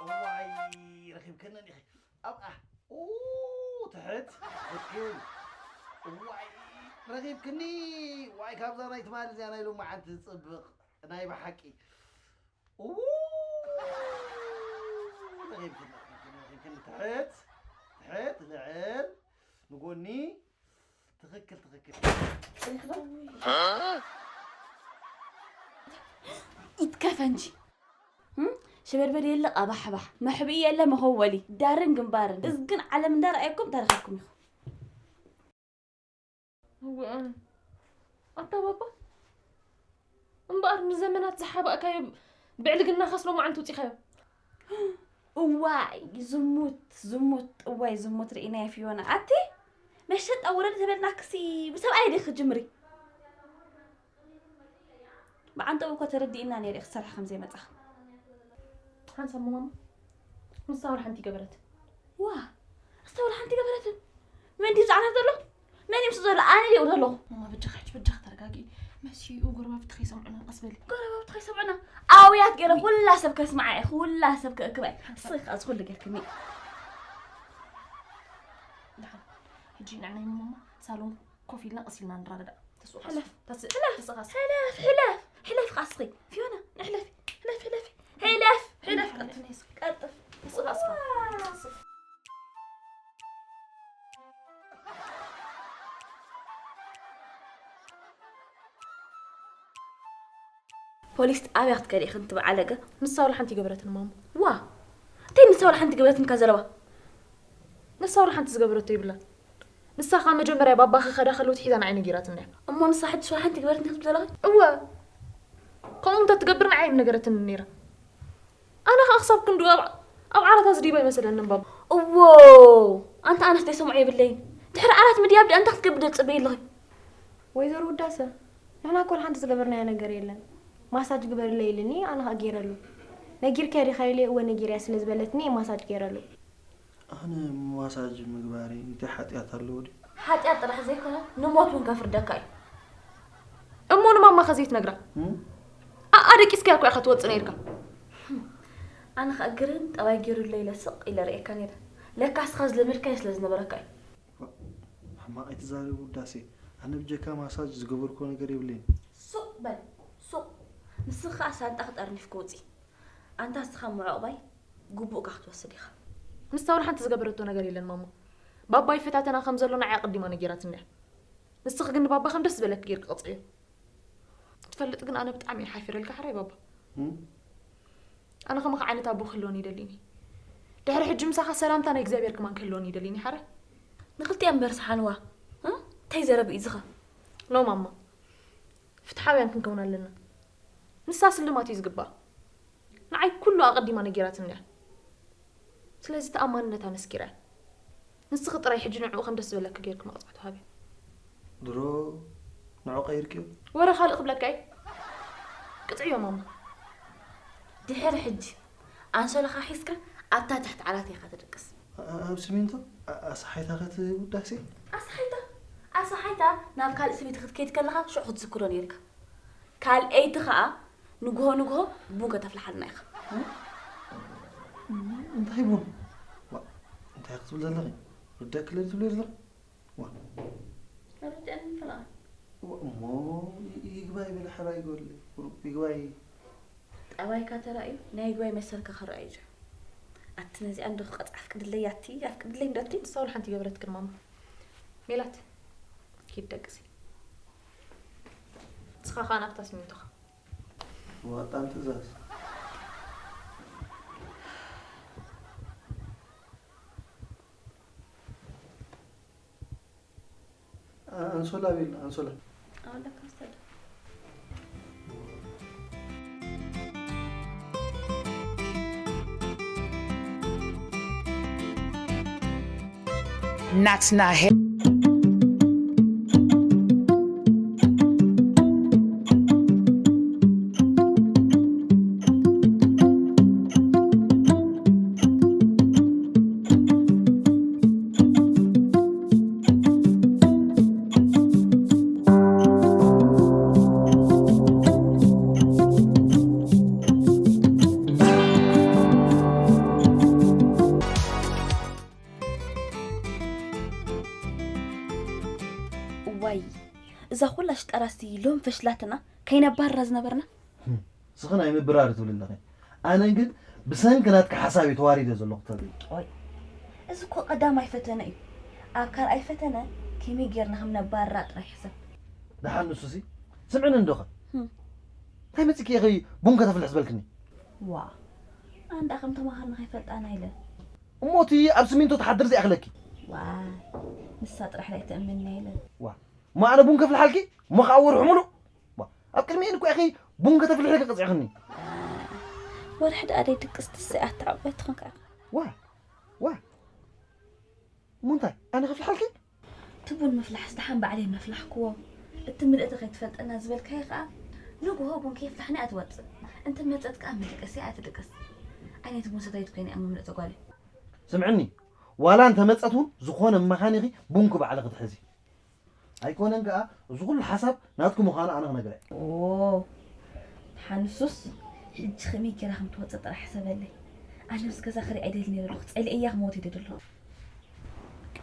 እዋይ፣ ረኺብክኒ ዲኺ? ኣብኣ። ኡ፣ ትሕት። ትኽክል። እዋይ፣ ረኺብክኒ። ዋይ፣ ካብዛ ናይ ትማሊ እዚኣ ናይ ሎማዓንቲ ትጽብቕ። ናይ ብሓቂ። ኡ፣ ረኺብክኒ፣ ረኺብክኒ፣ ረኺብክኒ። ትሕት፣ ትሕት፣ ልዕል፣ ንጎኒ። ትኽክል፣ ትኽክል። ኢትከፈ እንጂ። እም? ሽበድበድ የለ ቀባሕባሕ፣ መሕብኢ የለ መኸወሊ፣ ዳርን ግንባርን። እዝግን ዓለም እንዳረኣየኩም ተረኺብኩም ኢኹም። እወ፣ ኣታ ባባ፣ እምበኣር ንዘመናት ዝሓባእካዮ ብዕልግናኻስ ሎማዓንቲ ውፂኻዮ። እዋይ፣ ዝሙት፣ ዝሙት፣ እዋይ፣ ዝሙት ርኢናዮ ፊዮና። ኣቲ፣ መሸጣ ወረዲ ተበልናክሲ ብሰብኣይ ዲኺ ክትጅምሪ? ብዓንተኡ እኮ ተረዲእና ነይሩ ክሰርሕ ከም ዘይመጻ። ሓንሳብ ማማ፣ ንሳ ወላ ሓንቲ ገበረት። ዋ፣ ንሳ ወላ ሓንቲ ገበረትን። መን ድዩ ዝዓርፍ ዘሎ? መን ይምስእ ዘሎ? ኣነ ድየ ዘለኹ? ማማ፣ በጃኺ ሕጂ፣ በጃኺ ተረጋጊ። መሲኡ ጎረባብቲ ከይሰምዑና፣ ቀስ በሊ። ጎረባብቲ ከይሰምዑና? ኣውያት ገይረ ኩላ ሰብ ከስምዓ እየ፣ ኩላ ሰብ ከእክባ እየ። ሓንሳብ። ስኻ እዚ ኩሉ ገይርክኒ። ደሓን። ሕጂ ንዕናይ ማማ ሳሎን ኮፍ ኢልና ቀስ ኢልና ንረዳዳእ። ተስኡ ቃስ-፣ ሕለፍ። ተስ-፣ ሕለፍ። ተስኡ ቃስ-፣ ሕለፍ፣ ሕለፍ፣ ሕለፍ ቃስኺ። ፊዮና፣ ንሕለፊ። ሕለፍ፣ ሕለፊ። ሕለፍ፣ ሕለፍ፣ ሕለፍ፣ ቀልጥፍ። ቀልጥፍ። ተስኡ ቃስኻ። ፖሊስ ጣብያ ክትከዲ ኢኽን ትበዓለገ። ንሳ ወላ ሓንቲ ገበረትን ማሙ። ዋ፣ እንታይ ንሳ ወላ ሓንቲ ገበረትን እካ ዘለዋ? ንሳ ወላ ሓንቲ ዝገበረቶ የብላን። ንሳ ኸኣ መጀመርያ ባባ ክኸዳ ከለዉ ትሒዛ ንዓይ ነጊራትኒ እያ። እሞ ንሳ ሕጂ ወላ ሓንቲ ገበረትን ክትብል ዘለኻ? እወ። ከምኡ እንተ ትገብር ንዓይ ኣይምነገረትንን ነይራ። ኣነ ኸኣ ክሳብ ክንድኡ ኣብ፣ ኣብ ዓራት ኣዝዲባ ኣይመሰለንን ባባ። እዎ፣ ኣንታ ኣነስ ዘይሰምዖ የብለይን። ድሕሪ ዓራት ምድያብ ደኣ እንታይ ክትገብር ትጽበዪ ኣለኺ? ወይዘሮ ውዳሰ፣ ንሕና እኮ ወላ ሓንቲ ዝገበርናዮ ነገር የለን። ማሳጅ ግበርለይ ኢሉኒ፣ ኣነ ኸኣ ገይረሉ። ነጊርካዮ ዲኻ ኢለ፣ እወ ነጊረያ ስለ ዝበለትኒ እየ ማሳጅ ገይረሉ። ኣነ ማሳጅ ምግባረይ እንታይ ሓጢኣት ኣለዎ ድዩ? ሓጢኣት ጥራሕ ዘይኮነ ንሞት እውን ከፍርደካ እዩ። እሞ ንማማኸ ዘይትነግራ? እም? ኣኣ ደቂስካያ እኮ ኢኻ ትወጽእ ነይርካ። ኣነ ኸኣ ግርም ጠባይ ገይሩለይ ኢለ ስቕ ኢለ ርእየካ ነይረ። ለካስ ኸኣ ዝለመድካዮ ስለ ዝነበረካ እዩ። ሕማቕ ኣይትዛረቢ ውዳሴ። ኣነ ብጀካ ማሳጅ ዝገበርክዎ ነገር የብለይን። ሱቕ በል ሱቕ። ንስኻ ኸኣ ሳንጣ ክጠርኒፍካ ውጺ። ኣንታ እስኻ እሞ ዑቕባይ ግቡእካ ክትወስድ ኢኻ። ንሳ ወላ ሓንቲ ዝገበረቶ ነገር የለን ማማ። ባባ ይፈታተና ከም ዘሎ ንዓይ ኣቐዲማ ነጊራትኒ እያ። ንስኺ ግን ንባባ ከም ደስ ዝበለኪ ጌርኪ ቅጽዕዮ። ትፈልጥ ግን ኣነ ብጣዕሚ እየ ሓፊረልካ ሓራይ ባባ። እም? ኣነ ከማኻ ዓይነት ኣቦ ክህልወኒ ይደሊኒ። ድሕሪ ሕጂ ምሳኻ ሰላምታ ናይ እግዚኣብሔር ከማን ክህልወኒ ይደሊኒ ሓራይ። ንኽልቲኣን በርስሓንዋ። እ? እንታይ ዘረብ እዩ ዝኻ? ኖ ማማ። ፍትሓውያን ክንከውን ኣለና። ንሳ ስልማት እዩ ዝግባኣ። ንዓይ ኩሉ ኣቐዲማ ነጊራትኒ እያ። ስለዚ ተኣማንነታ መስኪራ እያ። ንስኺ ጥራይ ሕጂ ንዕኡ ከም ደስ ዝበለኪ ጌርኪ መቕጻዕቲ ሃብያ። ድሮ ንዕኡ ቀይርክዮ? ወረ ካልእ ክብለካ እየ። ቅጽዕዮ ማማ። ድሕሪ ሕጂ ኣንሶላኻ ሒዝካ ኣብታ ትሕቲ ዓራት ኢኻ ትድቅስ። ኣ-፣ ኣብ ሲሚንቶ? ኣ-፣ ኣሰሓይታ ከትውዳሴ? ኣሰሓይታ? ኣሰሓይታ ናብ ካልእ ሰበይቲ ክትከይድ ከለኻ ሽዑ ክትዝክሮ ነይርካ። ካልኣይቲ ኸኣ ንግሆ ንግሆ ቡን ከተፍልሓልና ኢኻ። እንታይ ቡን? ዋ፣ እንታይ ክትብል ዘለኺ? ርዳእ ክለል ትብሊ ዘለኺ? ዋ። ርዳእኒ ፈለቓ። ዋ፣ እሞ ይ-፣ ይግባይ በሊ ሓራይ ጎል። ይግባይ። ጠባይካ ተራእዩ ናይ ይግባይ መሰልካ ክረኣዩ እዩ። ኣቲ ነዚኣ እንዶ ክቐጽዓ ኣፍቅድለይ ኣቲ፣ ኣፍቅድለይ እንዶ ኣቲ። ንሳ ወላ ሓንቲ ገበረትክን ማማ። ሜላት፣ ኪድ ደቅሲ። ንስኻ ኸኣ ናብታ ሲሚንቶኻ። ዋጣን ትእዛዝ። ኣ-፣ ኣንሶላ ቤላ፣ ኣንሶላ። ኣለካ ስተደ። ናትና ሄ እዋይ፣ እዛ ኩላ ሽጣራሲ ሎም ፈሽላትና ከይነባርራ ዝነበርና። ስኽን ኣይምብራር ትብል ኣለኺ። ኣነ ግን ብሰንኪ ናትኪ ሓሳብ እየ ተዋሪደ ዘለኹ ተርኢ። ኦይ፣ እዚ እኮ ቀዳማይ ፈተነ እዩ። ኣብ ካልኣይ ፈተነ ከመይ ጌርና ከም ነባርራ ጥራይ ሕሰብ። ደሓን ንሱሲ ስምዕኒ እንዶኸ እንታይ መፂኪ ኢኺ ቡን ከተፍልሕ ዝበልክኒ? ዋ ኣንዳ ከም ተማሃርና ከይፈልጣና ኢለ። እሞ እቲ ኣብ ስሚንቶ ትሓድር ዚኣኽለኪ። ዋይ ንሳ ጥራሕ ዳይ ተእምንና ኢለ። ዋ እሞ ኣነ ቡን ከፍልሓልኪ እሞ ከዓ ወርሑ ሙሉእ። ዋ ኣብ ቅድሚኤን እኮ ኢኺ ቡን ከተፍልሕልኪ ቀፂዕኽኒ። ወርሒ ደኣ ደይ ድቅስ ትስኣት ተዓባይ ትኾን ከዓ። ዋ ዋ እሞ እንታይ ኣነ ከፍልሓልኪ? ትቡን ምፍላሕስ ደሓን ባዕለይ ምፍላሕክዎ። እቲ ምልእቲ ከይትፈልጠና ዝበልካዮ ከኣ ንግሆ ቡን ከየፍላሕና እያ ትወጽእ። እንተ መጸት ከኣ ምድቀስ እያ እያ ትድቅስ። ኣይ ናይ ትቡን ሰታይት ኮይነ እያ ምምልእቲ ጓለይ። ስምዕኒ ዋላ እንተ መጸት እውን ዝኾነ መኻኒኺ ቡንኪ ባዕልኺ ትሕዚ። ኣይኮነን ከኣ እዚ ኩሉ ሓሳብ ናትኪ ምዃኑ ኣነ ክነግራ እየ። ኦ ሓንሱስ ሕጂ ከመይ ጌራ ከም ትወጽእ ጥራሕ ሕሰበለይ። ኣነ ምስ ገዛ ክርኢ ኣይደሊ ነይረ ኣለኹ ጸሊኤያ ክመውት ኢለ ዘለኹ።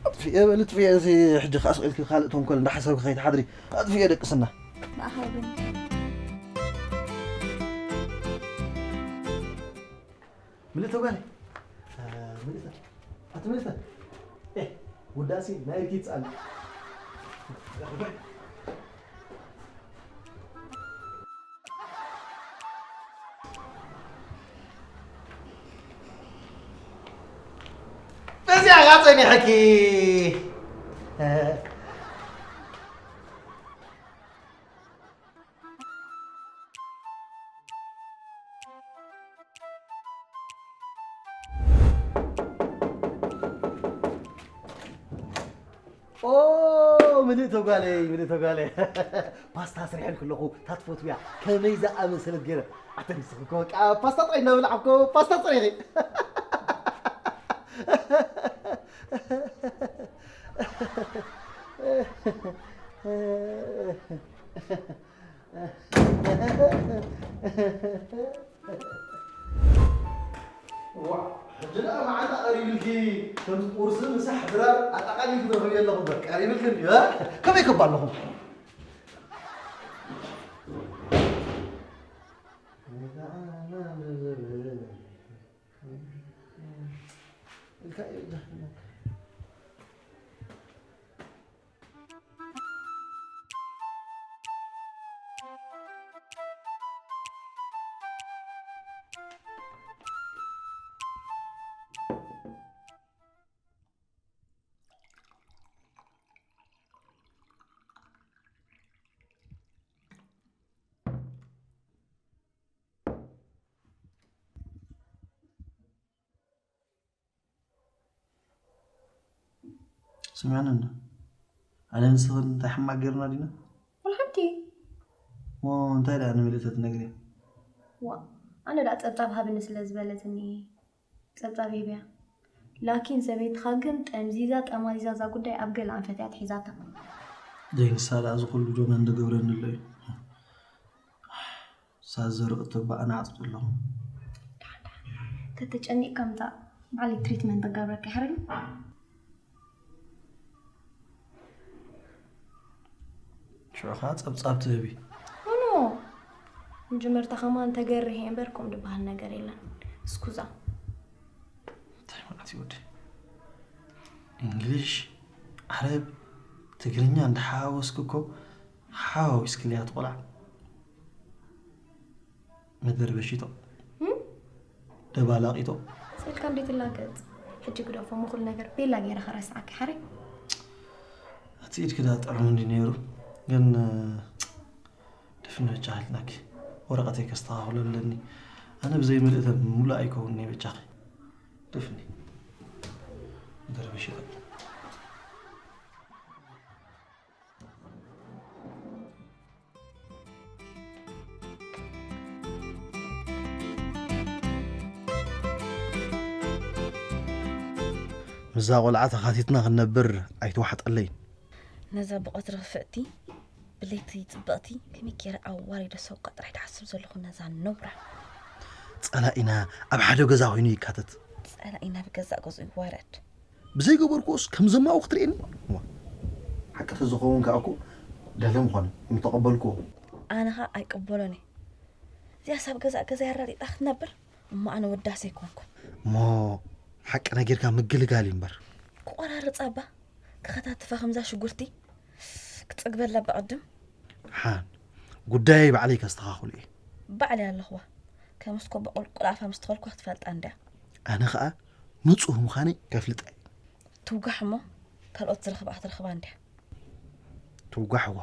ኣጥፍኤ በሊ ጥፍኤ እዚ ሕጂ ከኣ ስቕ ኢልኪ ካልእ ተንኮል እንዳሓሰብኪ ከይትሓድሪ ኣጥፍኤ ደቅስና። ብኣኻ ይበል። ምልእተ ጓለይ ምልእተ ኣቲ ምልእተ ውዳሴ ናይ ርኪት ጻል በዚኣ ጋ ጸኒሐኪ ኦ ምልእተ ጓለይ ምልእተ ጓለይ ፓስታ ስሪሐን ከለኹ እታ ትፈትውያ ከመይ ዝኣመሰለት ገይረ ኣተ ንስኺ እኮ በቃ ፓስታ ጥራይ እናበላዕኩ ፓስታ ጥራይ ኢኺ ሕጂ ደኣ መዓልታ ቀሪብልኪ ከምዚ ቁርሲ ምሳሕ ድራር ኣጠቓሊልኪ ትረኽብዮ ኣለኹ እምበር ቀሪብልኪ እንድዩ ከመይ ክባ ኣለኹም ስምዕኒ እንዶ ኣነ ንስኽን እንታይ ሕማቕ ጌርና ዲና? ወላ ሓንቲ። እሞ እንታይ ደኣ ንምልእተ ትነግርያ? ዋእ፣ ኣነ ደኣ ጸብጻብ ሃብኒ ስለ ዝበለትኒ ጸብጻብ ሂበያ። ላኪን ሰበይትኻ ግን ጠምዚዛ ጠማዚዛ እዛ ጉዳይ ኣብ ገለ ኣንፈት እያ ኣትሒዛታ። ደይ ንሳ ደኣ እዚ ኩሉ ዶ መን ዝገብረኒ ኣሎ እዩ? ሳዘርኡ እተባእና ኣጽዱ ኣለኹ። ተተጨኒቕካ ምጻእ ባዕለይ ትሪትመንት ክገብረካ ይሕረኒ። ሽዑ ኸኣ ጸብጻብ ትህቢ። ኖ ኖ። መጀመርታ ከማን ተገርህ እየ እምበር ከምኡ ዝበሃል ነገር የለን። እስኩዛ። እንታይ ማለት እዩ ወዲ? እንግሊሽ፣ ዓረብ፣ ትግርኛ እንዳሓዋወስኪ እኮ ሓዋዊስክለያ ትቆልዓ። መደርበሺቶ ደባላቂቶ። ስልካ እንዴት ላገጽ? ሕጂ ግደፎ ምኹል ነገር ቤላ ገይረ ከረስዓኪ ሓረይ። እቲ ኢድኪ ዳ ጥዑም እንዲ ነይሩ ግን ደፍኒ በጃኺ ልናኪ ወረቐተይ ከስተኻኽሎ ኣለኒ። ኣነ ብዘይ ምልእተ ምሉእ ኣይከውን እየ በጃኺ። ደፍኒ መደርበሺቶ። ምስዛ ቆልዓ ተኻቲትና ክንነብር ኣይተዋሕጠለይን። ነዛ ብቐትሪ ክፍእቲ፣ ብለይቲ ጽብቕቲ፣ ከመይ ገይረ ኣዋሪደ ሰውቃ ጥራሕ ድሓስብ ዘለኹ ነዛ ነውራ። ጸላኢና ኣብ ሓደ ገዛ ኮይኑ ይካተት። ጸላኢና ብገዛእ ገዝኡ ይዋረድ። ብዘይገበርኩስ ከም ዘማዊ ክትርእየኒ? ዋ፣ ሓቂ ተዝኸውን ከኣ እኮ ደለ ምኾነ፣ ምተቐበልኩዎ። ኣነ ኸኣ ኣይቅበሎን እየ። እዚኣስ ኣብ ገዛእ ገዛ ኣራጢጣ ክትነብር? እሞ ኣነ ውዳሰ ኣይኮንኩን። እሞ ሓቂ ነጊርካ ምግልጋል እዩ እምበር። ክቆራርጻ እባ፣ ክኸታትፋ ከምዛ ሽጉርቲ፣ ክጸግበላ ብቐድም። ሓን፣ ጉዳየይ ባዕለይ ከስተኻኽሎ እየ። ባዕለይ ኣለኹዋ። ከም እስኮ በቆልቁል ኣፋ ምስ ተኸልኳ ክትፈልጣ እንድያ። ኣነ ኸኣ ንጹህ ምዃነይ ከፍልጣ እየ። ትውጋሕ እሞ ካልኦት ዝረኽባ ክትረኽባ እንድያ። ትውጋሕዋ።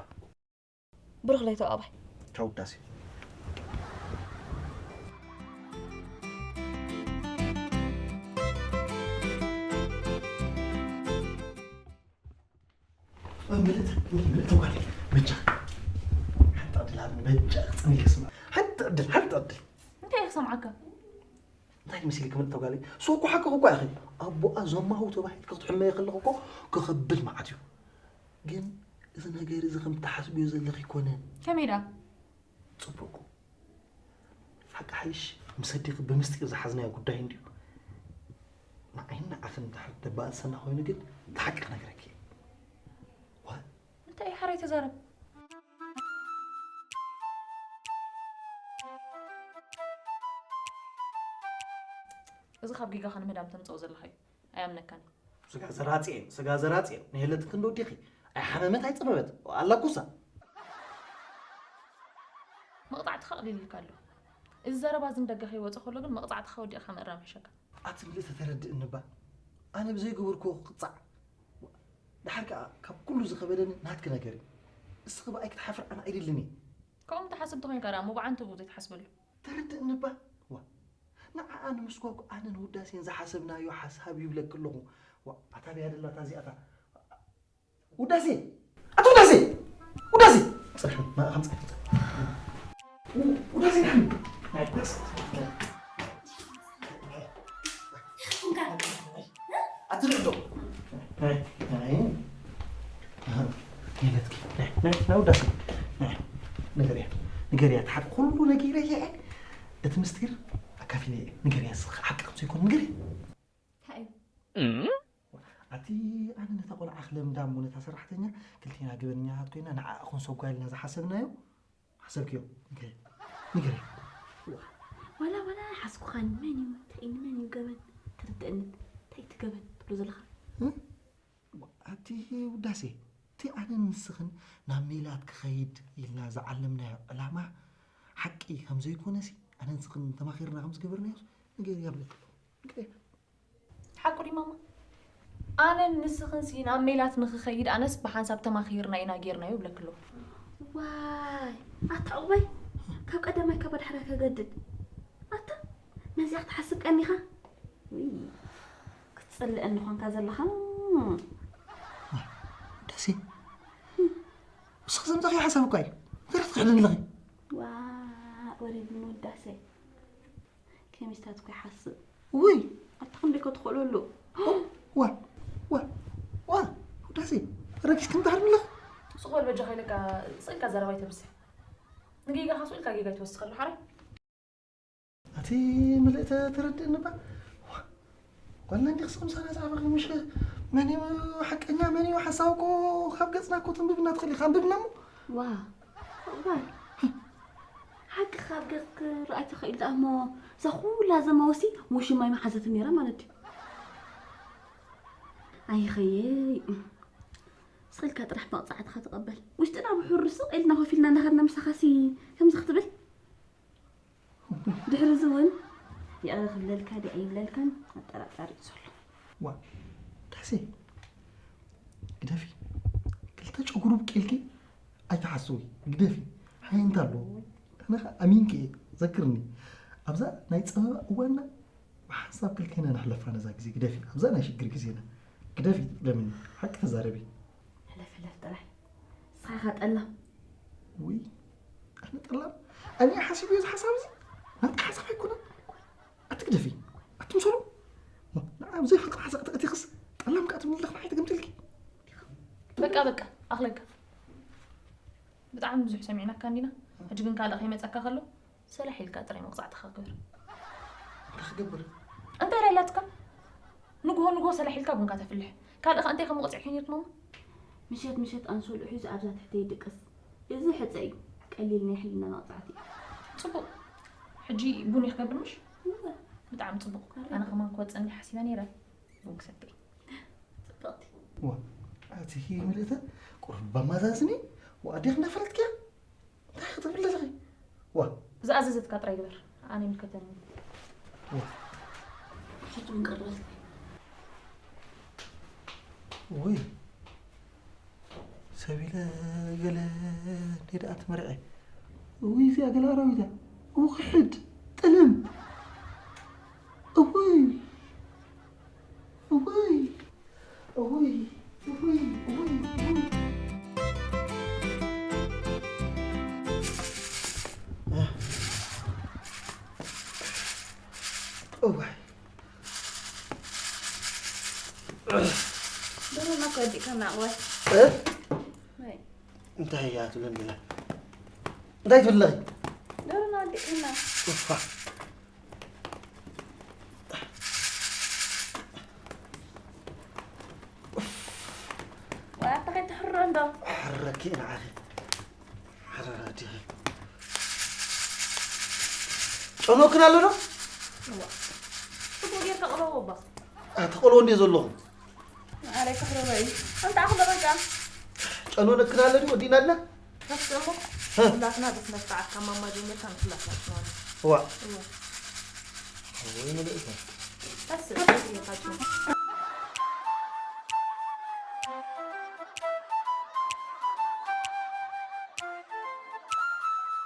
ብሩኽ ለይቲ ኣባይ። ቻው ውዳሴ። ምልእቲ፣ ምልእቲ ጓለይ፣ በጃ። ሓንቲ ዕድል ሃብኒ፣ በጃ፣ ክጽንኢልኪ ስማ። ሓንቲ ዕድል፣ ሓንቲ ዕድል። እንታይ እየ ክሰምዓካ? እንታይ መሲልኪ ምልእቲ ጓለይ? ንስኺ እኮ ሓቅኺ እኮ ኢኺ። ኣቦኣ ዘማዊ ተባሂልኪ ክትሕመዪ ከለኺ እኮ ክኸብድ መዓት እዩ። ግን እዚ ነገር እዚ ከም ትሓስብዮ ዘለኺ ኣይኮነን። ከመይ ደኣ? ጽቡቕ። ሓቂ ሓይሽ ምስ ኣዴኺ ብምስጢር ዝሓዝናዮ ጉዳይ እንድዩ። ንዓይን ንዓኽን እንድሕር ደባእሰና ኮይኑ ግን እቲ ሓቂ ክነግረኪ እየ። ዋ? እንታይ እዩ ሓራይ ተዛረብ። እዚ ካብ ጌጋኻ ንምህዳም ተምጽኦ ዘለኻ እዩ። ኣይኣምነካን። ስጋ ዘራጽየ፣ ስጋ ዘራጽየ። ንሄለትን ክንዲ ወዲኺ። ኣይሓመመት ኣይጸበበት። ኣላኩሳ። መቕጻዕትኻ ቀሊልልካ ኣሎ። እዚ ዘረባ እዚ ንደገ ከይወጸ ከሎ ግን መቕጻዕትኻ ወዲቕካ ምእራም ይሕሸካ። ኣቲ ምልእቲ ተረድእኒ እባ። ኣነ ብዘይገበርክዎ ክቕጻዕ። ድሓር ከኣ ካብ ኩሉ ዝኸበደኒ ናትኪ ነገር እዩ። እስኺ ብኣይ ክትሓፍር ኣነ ኣይደልን እየ። ከምኡ እንተሓስብ ተኾይንካ ደኣ፣ እሞ ብዓንተቦ ዘይትሓስበሉ። ተረድእኒ እባ። ዋ፣ ንዓኣ ንምስጓጉ ኣነን ውዳሴን ዝሓሰብናዮ ሓሳብ ይብለኪ ኣለኹ። ዋ፣ ኣታ በያ ደላ እታ እዚኣታ። ውዳሴ! ኣቲ ውዳሴ! ውዳሴ! ጽንሕ፣ ማ-፣ ከም ጽንሕ፣ ጽንሕ። ውዳሴ፣ ናይ፣ ናይ፣ ኣቲ ንዕዶ። ናይ፣ ናይ፣ ናይ፣ ናይ፣ ናይ፣ ናይ ውዳሴ። ናይ፣ ንገርያ፣ ንገርያ፣ እቲ ሓቂ ኩሉ ነጊረያ እየ። እቲ ምስጢር ኣካፊለያ እየ። ንገርያ፣ ንስኺ ሓቂ ከም ዘይኮነ ንገርያ። እንታይ እዩ? ኣቲ ኣነ ነታ ቆልዓ ክለምዳ እሞ ነታ ሰራሕተኛ ክልቴና ገበነኛታት ኮይና ንዓኣ ክንሰጓ ኢልና ዝሓሰብናዮ ሓሰብክዮ? ንገሪ፣ ንገሪ። ዋላ፣ ዋላ ሓስኩኻኒ። መን እዩ? እንታይ እዩ? ንመን እዩ ገበን? ተረድእኒ። እንታይ እቲ ገበን ትብሎ ዘለኻ? እ? ኣቲ ውዳሴ፣ እቲ ኣነን ንስኽን ናብ ሜላት ክኸይድ ኢልና ዝዓለምናዮ ዕላማ ሓቂ ከም ዘይኮነሲ ኣነን ንስኽን ተማኺርና ከም ዝገበርናዮስ ንገሪ ይብለኪ ኣለኹ። ንገሪ። ሓቁ ድዩ ማማ? ኣነን ንስኽንሲ ናብ ሜላት ንኽኸይድ ኣነስ ብሓንሳብ ተማኺርና ኢና ጌርናዮ ይብለኪ ኣለኹ። ዋይ፣ ኣታ ዕቑበይ፣ ካብ ቀዳማይ ካብ ኣድሓራይ ከገድድ። ኣታ፣ ነዚኣ ክትሓስብ ቀኒኻ? ውይ፣ ክትጽልእኒ ኾንካ ዘለኻ። ደሴ፣ ንስኺ ዘምጻእኽዮ ሓሳብ እኳ እዩ። ገለ ትኽሕድኒ ኣለኺ። ዋእ፣ ወሪድኒ ውዳሰ። ከሚስታት እኮ ይሓስብ። ውይ! ኣታ ክንደይ እኮ ትኽእለሉ። ዋ፣ ዋ፣ ዋ፣ ውዳሴ፣ ረጊስኪ ምትሃርኒ ኣለኺ። ስቕ በል በጃኻ ኢለካ፣ ስቕ ኢልካ ዘረባ ኣይተብዝሕ። ንጌጋኻ ስቕ ኢልካ ጌጋ ኣይትወስኸሉ፣ ሓራይ? ኣቲ ምልእተ ተረድእኒ እባ። ዋ፣ ጓልና እንዲኽስ ምሳና ዝዓበኺ ምሽ መን እዩ ሓቀኛ፣ መን እዩ ሓሳዊ እኮ ካብ ገጽና እኮ ተንብብና ትኽእሊ ኢኻ። ኣንብብና እሞ። ዋ፣ እዋይ። ሓቂ ካብ ገጽ ክረኣይ ተኽኢሉ ደኣ እሞ፣ እዛ ኩላ ዘማወሲ ውሽማይ መሓዘትን ነይራ ማለት ድዩ? ኣይኸየይ። ስቕ ኢልካ ጥራሕ መቕጻዕትኻ ተቐበል። ውሽጥና ብሕሩ ስቕ ኢልና ኮፍ ኢልና እናኸድና ምሳኻሲ ከምዚ ክትብል። ድሕሪ እዚ እውን ይቕረ ክብለልካ ድዩ ኣይብለልካን ኣጠራጣሪ እዩ ዘሎ። ዋ፣ ዳሴ፣ ግደፊ። ክልተ ጨጉሩ ብቂልኪ ኣይትሓስዊ፣ ግደፊ። ሓይንታ ኣለዎ። ኣነ ኸኣ ኣሚንኪ እየ፣ ዘክርኒ። ኣብዛ ናይ ጸበባ እዋንና ብሓንሳብ ክልቴና ነሕለፋ ነዛ ግዜ፣ ግደፊ። ኣብዛ ናይ ሽግር ግዜና፣ ግደፊ፣ ትቕደምኒ። ሓቂ ተዛረቢ። ሕለፍ፣ ሕለፍ ጥራይ። ንስኻ ኢኻ ጠላም። ውይ፣ ኣነ ጠላም? ኣነ ሓሲበዮ እዚ ሓሳብ እዚ? ናትካ ሓሳብ ኣይኮነን። ኣቲ ግደፊ፣ ኣቲ ምሰሉ። ንዓ ብዘይ ፍቕሪ ሓሳብ ክትእቲኽስ፣ ኣላም ከኣ ትምልኽ ንዓይ ትግምትልኪ። በቃ በቃ ኣኽለካ። ብጣዕሚ ብዙሕ ሰሚዕናካ እንዲና። ሕጂ ግን ካልእ ከይመጸካ ከሎ ሰላሕ ኢልካ ጥራይ መቕጻዕትኻ ግበር። እንታይ ክገብር? እንታይ ዳላትካ? ንግሆ ንግሆ ሰላሕ ኢልካ ቡንካ ተፍልሕ። ካልእ ከ እንታይ ከም መቕጽዒ ከይነትሞም? ምሸት ምሸት ኣንሶልኡ ሒዙ ኣብዛ ትሕተይ ይድቅስ። እዚ ሕጸ እዩ። ቀሊል ናይ ሕልና መቕጻዕቲ እዩ። ጽቡቕ። ሕጂ ቡን እዩ ክገብር ምሽ? እወ። ብጣዕሚ ጽቡቕ። ኣነ ከማን ክወጽእ እንዲ ሓሲበ ነይረ። ቡን ክሰትይ። ጽብቕቲ። ዋ፣ ኣቲ ምልእተ ቁሩብ ባማዛዝኒ፣ ዋ፣ ኣዴኽ እናፈለጥክያ? እንታይ ክትብሊ ኣለኺ? ዋ። ዝኣዘዘትካ ጥራይ ግበር። ኣነ ይምልከተኒ። ዋ። ሕጂ ቡን ቀርበልኪ። ውይ። ሰብ ኢለ ገለ እንዴ ደኣ ትመርዐ። እውይ፣ እዚኣ ገለ ኣራዊት እያ። ውኽሕድ፣ ጥልም። እውይ፣ እውይ፣ እውይ፣ እውይ፣ እውይ፣ እውይ። እዋይ። ደህና እኮ ወዲእካና፣ እዋይ። እ? ናይ እንታይ እያ ትብለኒ ዘላ? እንታይ ትብል ኣለኺ? ደህና ወዲእካና። እፋ። ዋላ ኣታ ከይትሕሮ እንዶ። ሕረኪ ንዓኺ። ሕረራ ዲኺ። ጨኖክን ኣሎ ዶ? እዋ። ጽቡቕ ጌርካ ቅረቦ እባ። ኣቲ ቆልዎ እንድየ ዘለኹ። ኣረ ክሕረሮ እዩ። ኣንታ ኣኽሎ በቃ። ጨኖ ነክን ኣሎ ድዩ? ወዲእና ኣልና? ከፍቲ እሞ፣ እ። ሁላትና ብስነ ስርዓት ካብ ማማ ጀሚርካ ንኹላትና ጽዋና። እዋ። እዋ። ወይ መለእታ። ታስብ፣ ታስብ።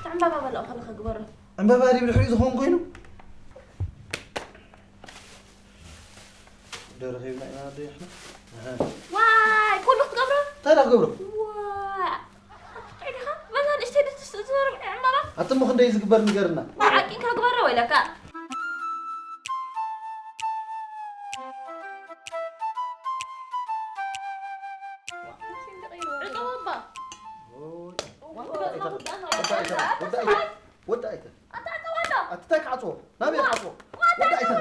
ዕምባባ በልኦ ከለኸ ግበሮ። ዕምባባ ድዩ ብድሕሪኡ ዝኸውን ኮይኑ? ዶ ረኺብና ኢና ኣደይ ኣሕመድ? ኣሃ። ዋይ፣ ኩሉ ክትገብሮ? እንታይ ዳ ክገብሮ? ዋይ። እንታይ ዲኻ? በዛ ንእሽተይ ድስቲ ዝተዘርግሐ ዕምባባ? ኣቲ እሞ ክንደይ ዝግበር ንገርና? ዋይ፣ ዓቂንካ ግበሮ ወይለካ። ዕቀቦ እባ። ኦይ። ወዳ ኣይተ፣ ወዳ ኣይተ፣ ወዳ ኣይተ። ኣታ ዕቀቦ ኣሎ። ኣቲ እንታይ ክዓጽዎ? ናበይ ክዓጽዎ? ወዳ ኣይተ።